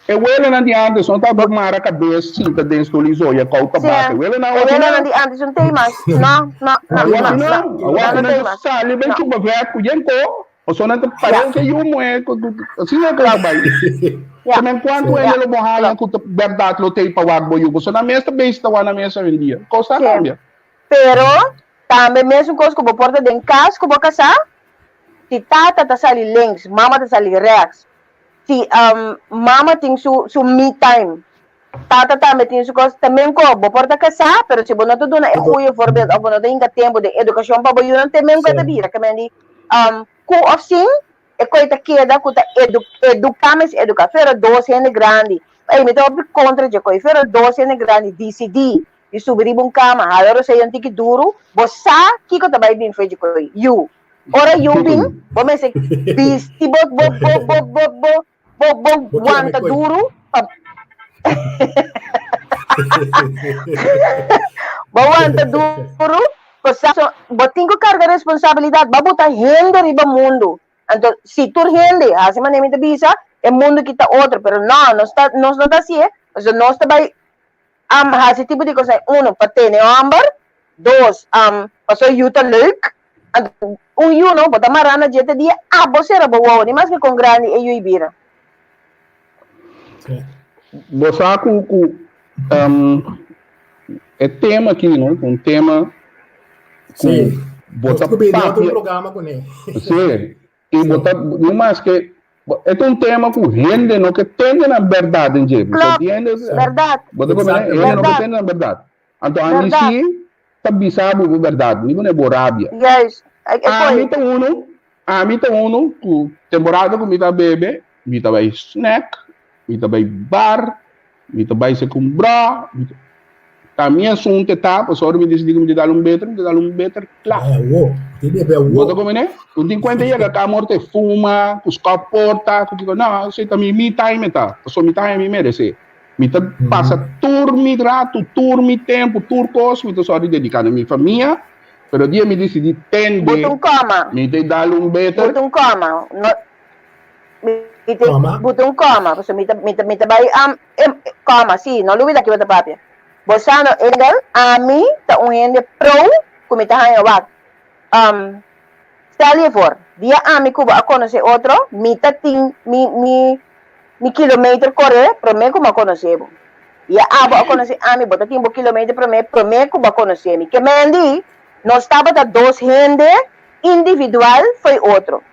Speaker 4: E welanan di antes no tabata mara kabes sinta den stoel i zoya kou tabak. E welanan
Speaker 5: awor ki nan. E welanan di antes no tei mas. No, no, no.
Speaker 4: Awor ki nan. Awor ki nan ta sali bai chupa vèt ku yen ko. Pasobra nan ta pareu ke yu muhé, asina e kos ta bai.
Speaker 5: Ya.
Speaker 4: Men kuantu hende lo bo haña ku ta bèrdat lo tei pa wak bo yu? Pasobra nan mes ta bezig ta wak nan mes awendia. Kos ta kambia.
Speaker 5: Pero tambe mesun kos ku bo por ta den kas ku bo kasá, si tata ta sali links, mama ta sali rèks. Si mama tin su su me time, Tata tambe tin su kos. Ta men ko bo por ta kasá, pero si bo no ta duna e goeie voorbeeld òf bo no ta hinka tempu den edukashon pa bo yunan, te men ku e ta bira. Ke men di, ku òf sin, e koi ta keda ku ta edu, eduká mes eduká. Pero dos hende grandi, ey, mi ta hopi kontra dje koi, pero dos hende grandi disidí di subi riba un kama, hala rosei un tiki duru, bo sa kiko ta bai bin for dje koi, yu. Ora yu bin, bo mester bisti bo, bo, bo, bo, bo, bo, Bo bo wanta duru pa Bo wanta duru pasobra bo tin ku karga responsabilidat bo a buta hende riba mundu anto si tur hende hasi manera mi ta bisa e mundu kita otro pero no nos ta nos no ta hasié pasobra nos ta bai hasi tipo di kos uno pa tene hòmber dos pasobra yu ta leuk Anto un yu no, bo ta mará na dje te dia abo sera bo wowo, ni maske kon grandi e yu i bira.
Speaker 4: Bo sa ku ku e tema aki no, un tema ku
Speaker 3: Sí.
Speaker 4: bo ta
Speaker 3: Nos ku bini otro
Speaker 4: papia.
Speaker 3: programa kuné.
Speaker 4: Sí, i bo ta, ni maske. E ta un tema ku hende no ke tende nan bèrdat den dje.
Speaker 5: Klopt, bèrdat.
Speaker 4: Bo ta komprendé? Hende no ke tende nan bèrdat. Anto ami si ta bisa bo bo bèrdat, mi pone bo rabia.
Speaker 5: Juist.
Speaker 4: Ami ta unu, ami ta unu ku temporada ku mi ta bebe, mi ta bai snack, mi ta bai bar, Mi ta bai segun bra. Mi ta, ta mi asunto e ta, pasobra mi disidí ku mi ta dal un beter, mi ta dal un beter kla.
Speaker 3: Bai awo, ti bebe awo.
Speaker 4: Bo ta komprendé? Un tin kuenta yega ka amor te fuma, ku skòp porta, ku kiko. No, esei ta mi me time e ta, pasobra mi ta haña mi meresé. Mi ta pasa tur mi ratu, tur mi tempu, tur kos mi ta sòru di dediká na mi famia, pero dia mi disidí tende,
Speaker 5: Buta un kòma.
Speaker 4: mi ta dal un beter.
Speaker 5: Buta un kòma. No, Mi te buta un kòma, pasobra mi ta mi ta mi ta bai am kòma, sí, no lubida kiba ta papia. Bo sa no, Engel, ami ta un hende prou ku mi ta haña wak. Stel je voor, dia ami ku bo a konosé otro, mi ta tin mi mi mi kilometer koré promé ku mi a konosé bo. Dia abo a konosé ami, bo ta tin bo kilometer promé promé ku bo a konosé mi. Ke men di, nos tabata dos hende individual fo'i otro.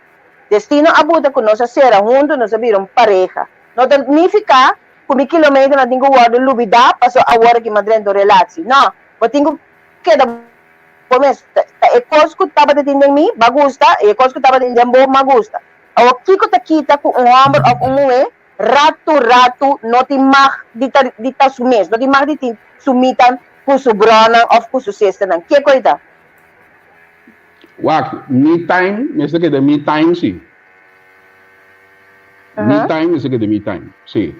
Speaker 5: Destino a buta ku nos a sera huntu, nos a bira un pareha. No ta nifiká ku mi kilometernan tin ku wòrdu lubidá paso awor aki mi a drenta un relatsi. No, bo tin ku keda bo mes. Ta e kos ku tabata tin den mi, b'a gusta, i e kos ku tabata tin den bo, m'a gusta. Awor, kiko ta kita ku un hòmber òf un muhé ratu ratu no tin mag di ta di ta su mes, no tin mag di tin su mitan ku su brònan òf ku su sisternan? Kiko ei ta?
Speaker 4: Wak, me time mester keda me time si. Me time mester keda me time, si.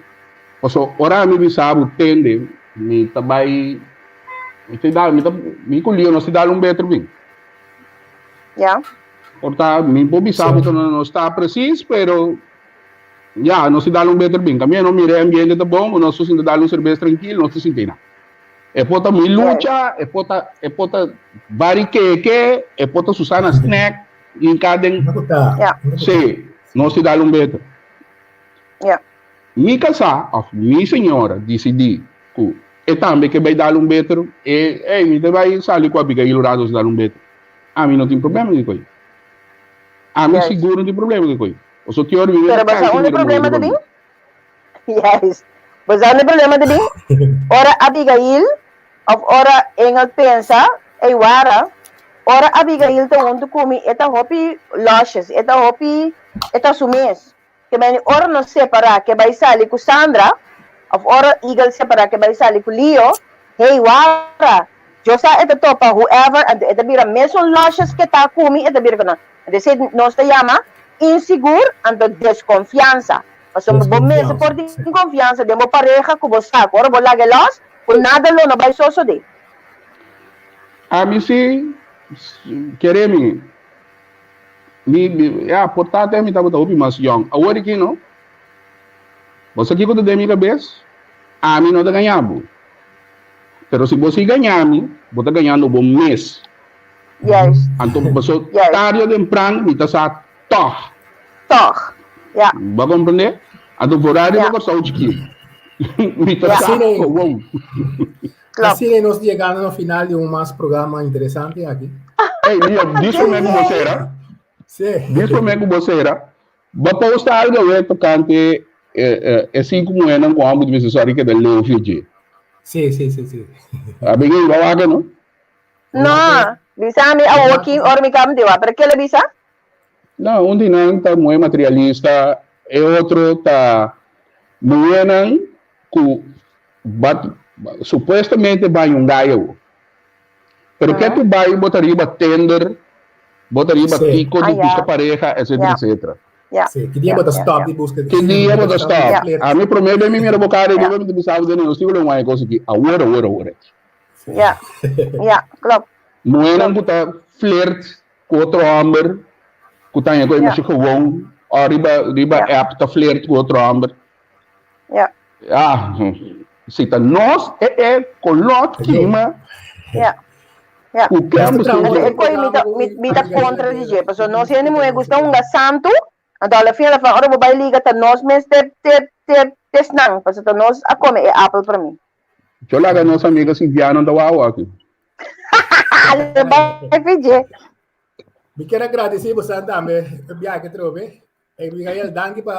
Speaker 4: Paso ora mi bisa bo tende, mi ta bai, mi ta dal, mi ta, mi ku Leo nos ta dal un beter bin.
Speaker 5: Ya.
Speaker 4: Por ta, mi por bisa bo ku no no sta presis, pero ya, nos ta dal un beter bin. También no mira e ambiente ta bon, nos ta sinta dal un serbes trankil, nos ta sinti na. E por ta mi lucha, e por ta, e por ta Barry Keke, e por ta Susana Snack, hinká den.
Speaker 5: Ja.
Speaker 4: Sí, nos ta dal un beter.
Speaker 5: Ja.
Speaker 4: Mi kasá òf mi señora disidí ku e tambe ke bai dal un beter, e, ey, mi ta bai sali ku Abigail un rato nos dal un beter. Ami no tin problema ku koi. Ami sigur no tin problema ku koi. Pasobra ki ora mi
Speaker 5: Pero
Speaker 4: mira
Speaker 5: bo sa
Speaker 4: kansa
Speaker 5: unda e
Speaker 4: mira muhé
Speaker 5: problema
Speaker 4: riba
Speaker 5: ta
Speaker 4: mi.
Speaker 5: bin? Juist. Bo sa unda e problema ta bin? Ora Abigail of ora Engel pensa, Ey wara, ora Abigail ta huntu ku mi e ta hopi losjes, e ta hopi, e ta su mes. Ke meni ora nos separá ke bai sali ku Sandra, of ora Eagle separá ke bai sali ku Leo, hey wara, yo sa e ta topa whoever, anto e ta bira mesun losjes ke ta ku mi, e ta bira ku nan. Anto esei nos ta yama insigur, anto deskonfiansa. Pasobra bo mester por tin konfiansa den bo pareha ku bo sa ku ora bo laga e lòs, ku nada lo no bai sosodé.
Speaker 4: Ami si kere mi, mi, ya, por ta te mi tabata hopi mas yòn. Awor aki no. Bo sa kiko ta den mi kabes? Ami no ta gaña bo. Pero si bo si gaña mi, bo ta gañando bo mes.
Speaker 5: Juist.
Speaker 4: Anto paso
Speaker 5: Juist.
Speaker 4: tarde o tempran mi ta sa tòg.
Speaker 5: Tòg, ja.
Speaker 4: Bo a komprendé? Anto vooral riba
Speaker 5: Ja.
Speaker 4: Kòrsou chikí. Mi ta
Speaker 5: Ja.
Speaker 4: sa
Speaker 3: Asina e.
Speaker 4: gewoon.
Speaker 5: Klopt.
Speaker 3: Asina e nos yegando na final di un mas programa interesante aki.
Speaker 4: Ey, Leo, dis promé ku bo sera.
Speaker 3: Sí.
Speaker 4: Dis promé ku bo sera. Bo a posta algo awe tokante e sinku muhénan ku hòmber di mester sòri keda leu fia dje.
Speaker 3: Sí, sí, sí, sí.
Speaker 4: Abigail, bo a wak no?
Speaker 5: No, bisa mi awo ki ora mi kaba di wak, pero ke lo bisa?
Speaker 4: No, un di nan ta muhé materialista, e otro ta muhénan ku bat supuestamente baña un gaya awo. Pero ke tu bai bo ta riba Tinder, bo ta riba
Speaker 3: Sí.
Speaker 4: kiko di
Speaker 5: Ah, ya.
Speaker 4: buska pareha, etcétera,
Speaker 5: Ya.
Speaker 4: etcétera.
Speaker 5: Ya.
Speaker 3: Sí, ki dia
Speaker 5: Ya,
Speaker 3: bo ta
Speaker 5: ya,
Speaker 3: stop
Speaker 5: ya.
Speaker 3: di buska?
Speaker 4: Ki dia bo ta stop?
Speaker 5: Ya.
Speaker 3: flirt?
Speaker 4: Ami promé be mi mira bo kara
Speaker 5: Ya.
Speaker 4: riba mi ta bisa bo den nos tin ku lo wak e kos aki awor, awor, awor.
Speaker 5: Ya. Ya, klopt.
Speaker 4: Muhénan ku ta flirt ku otro hòmber ku ta haña ku e
Speaker 5: Ja.
Speaker 4: masha gewoon o riba riba
Speaker 5: Ja.
Speaker 4: app ta flirt ku otro hòmber.
Speaker 5: Ja.
Speaker 4: Ah, si ta nos e e koló kima
Speaker 5: Ja. Ja.
Speaker 4: ku ken
Speaker 3: Nos ta
Speaker 4: bo
Speaker 3: traha
Speaker 5: Anto
Speaker 4: sinti.
Speaker 5: e koi mi ta mi mi ta kontra di dje, pasobra nos hende muhé gusta hunga santu, anto a la fin a la fin ora bo bai liga ta nos mes te te te te snan, pasobra ta nos a kome e apel promé.
Speaker 4: Yo laga nos amiga Sintiana ta wou aki.
Speaker 5: Bai fidje.
Speaker 3: Mi kier a gradisí boso tambe e biahe trobe. Hey, Abigail, danki pa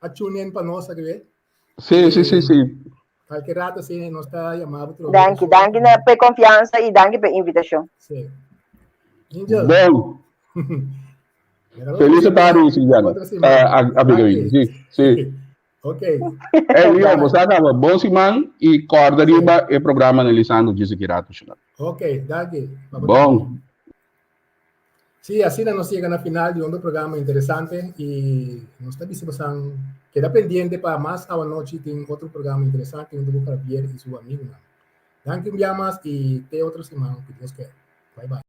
Speaker 3: a tune in pa nos aki.
Speaker 4: Sí, sí, sí, sí.
Speaker 3: Kualke ratu asina nos ta yama bo.
Speaker 5: Danki, danki na pa konfiansa i danki pa invitashon.
Speaker 3: Sí. Angel.
Speaker 4: Bon. Felis tardi, Silviana. Abigail. Sí, sí.
Speaker 3: Ok.
Speaker 4: Hey, Leo, bo sa kaba. Bon siman i kòrda riba e programa Analisando djis aki ratu.
Speaker 3: Ok, danki.
Speaker 4: Bon.
Speaker 3: Sí, asina nos a yega na final di un programa interesante i nos ta bisa keda pendiente pa mas anochi tin otro programa interesante huntu ku Javier i su amigunan. Danki un biaha mas i te otro siman, ku Dios ke. Bye bye.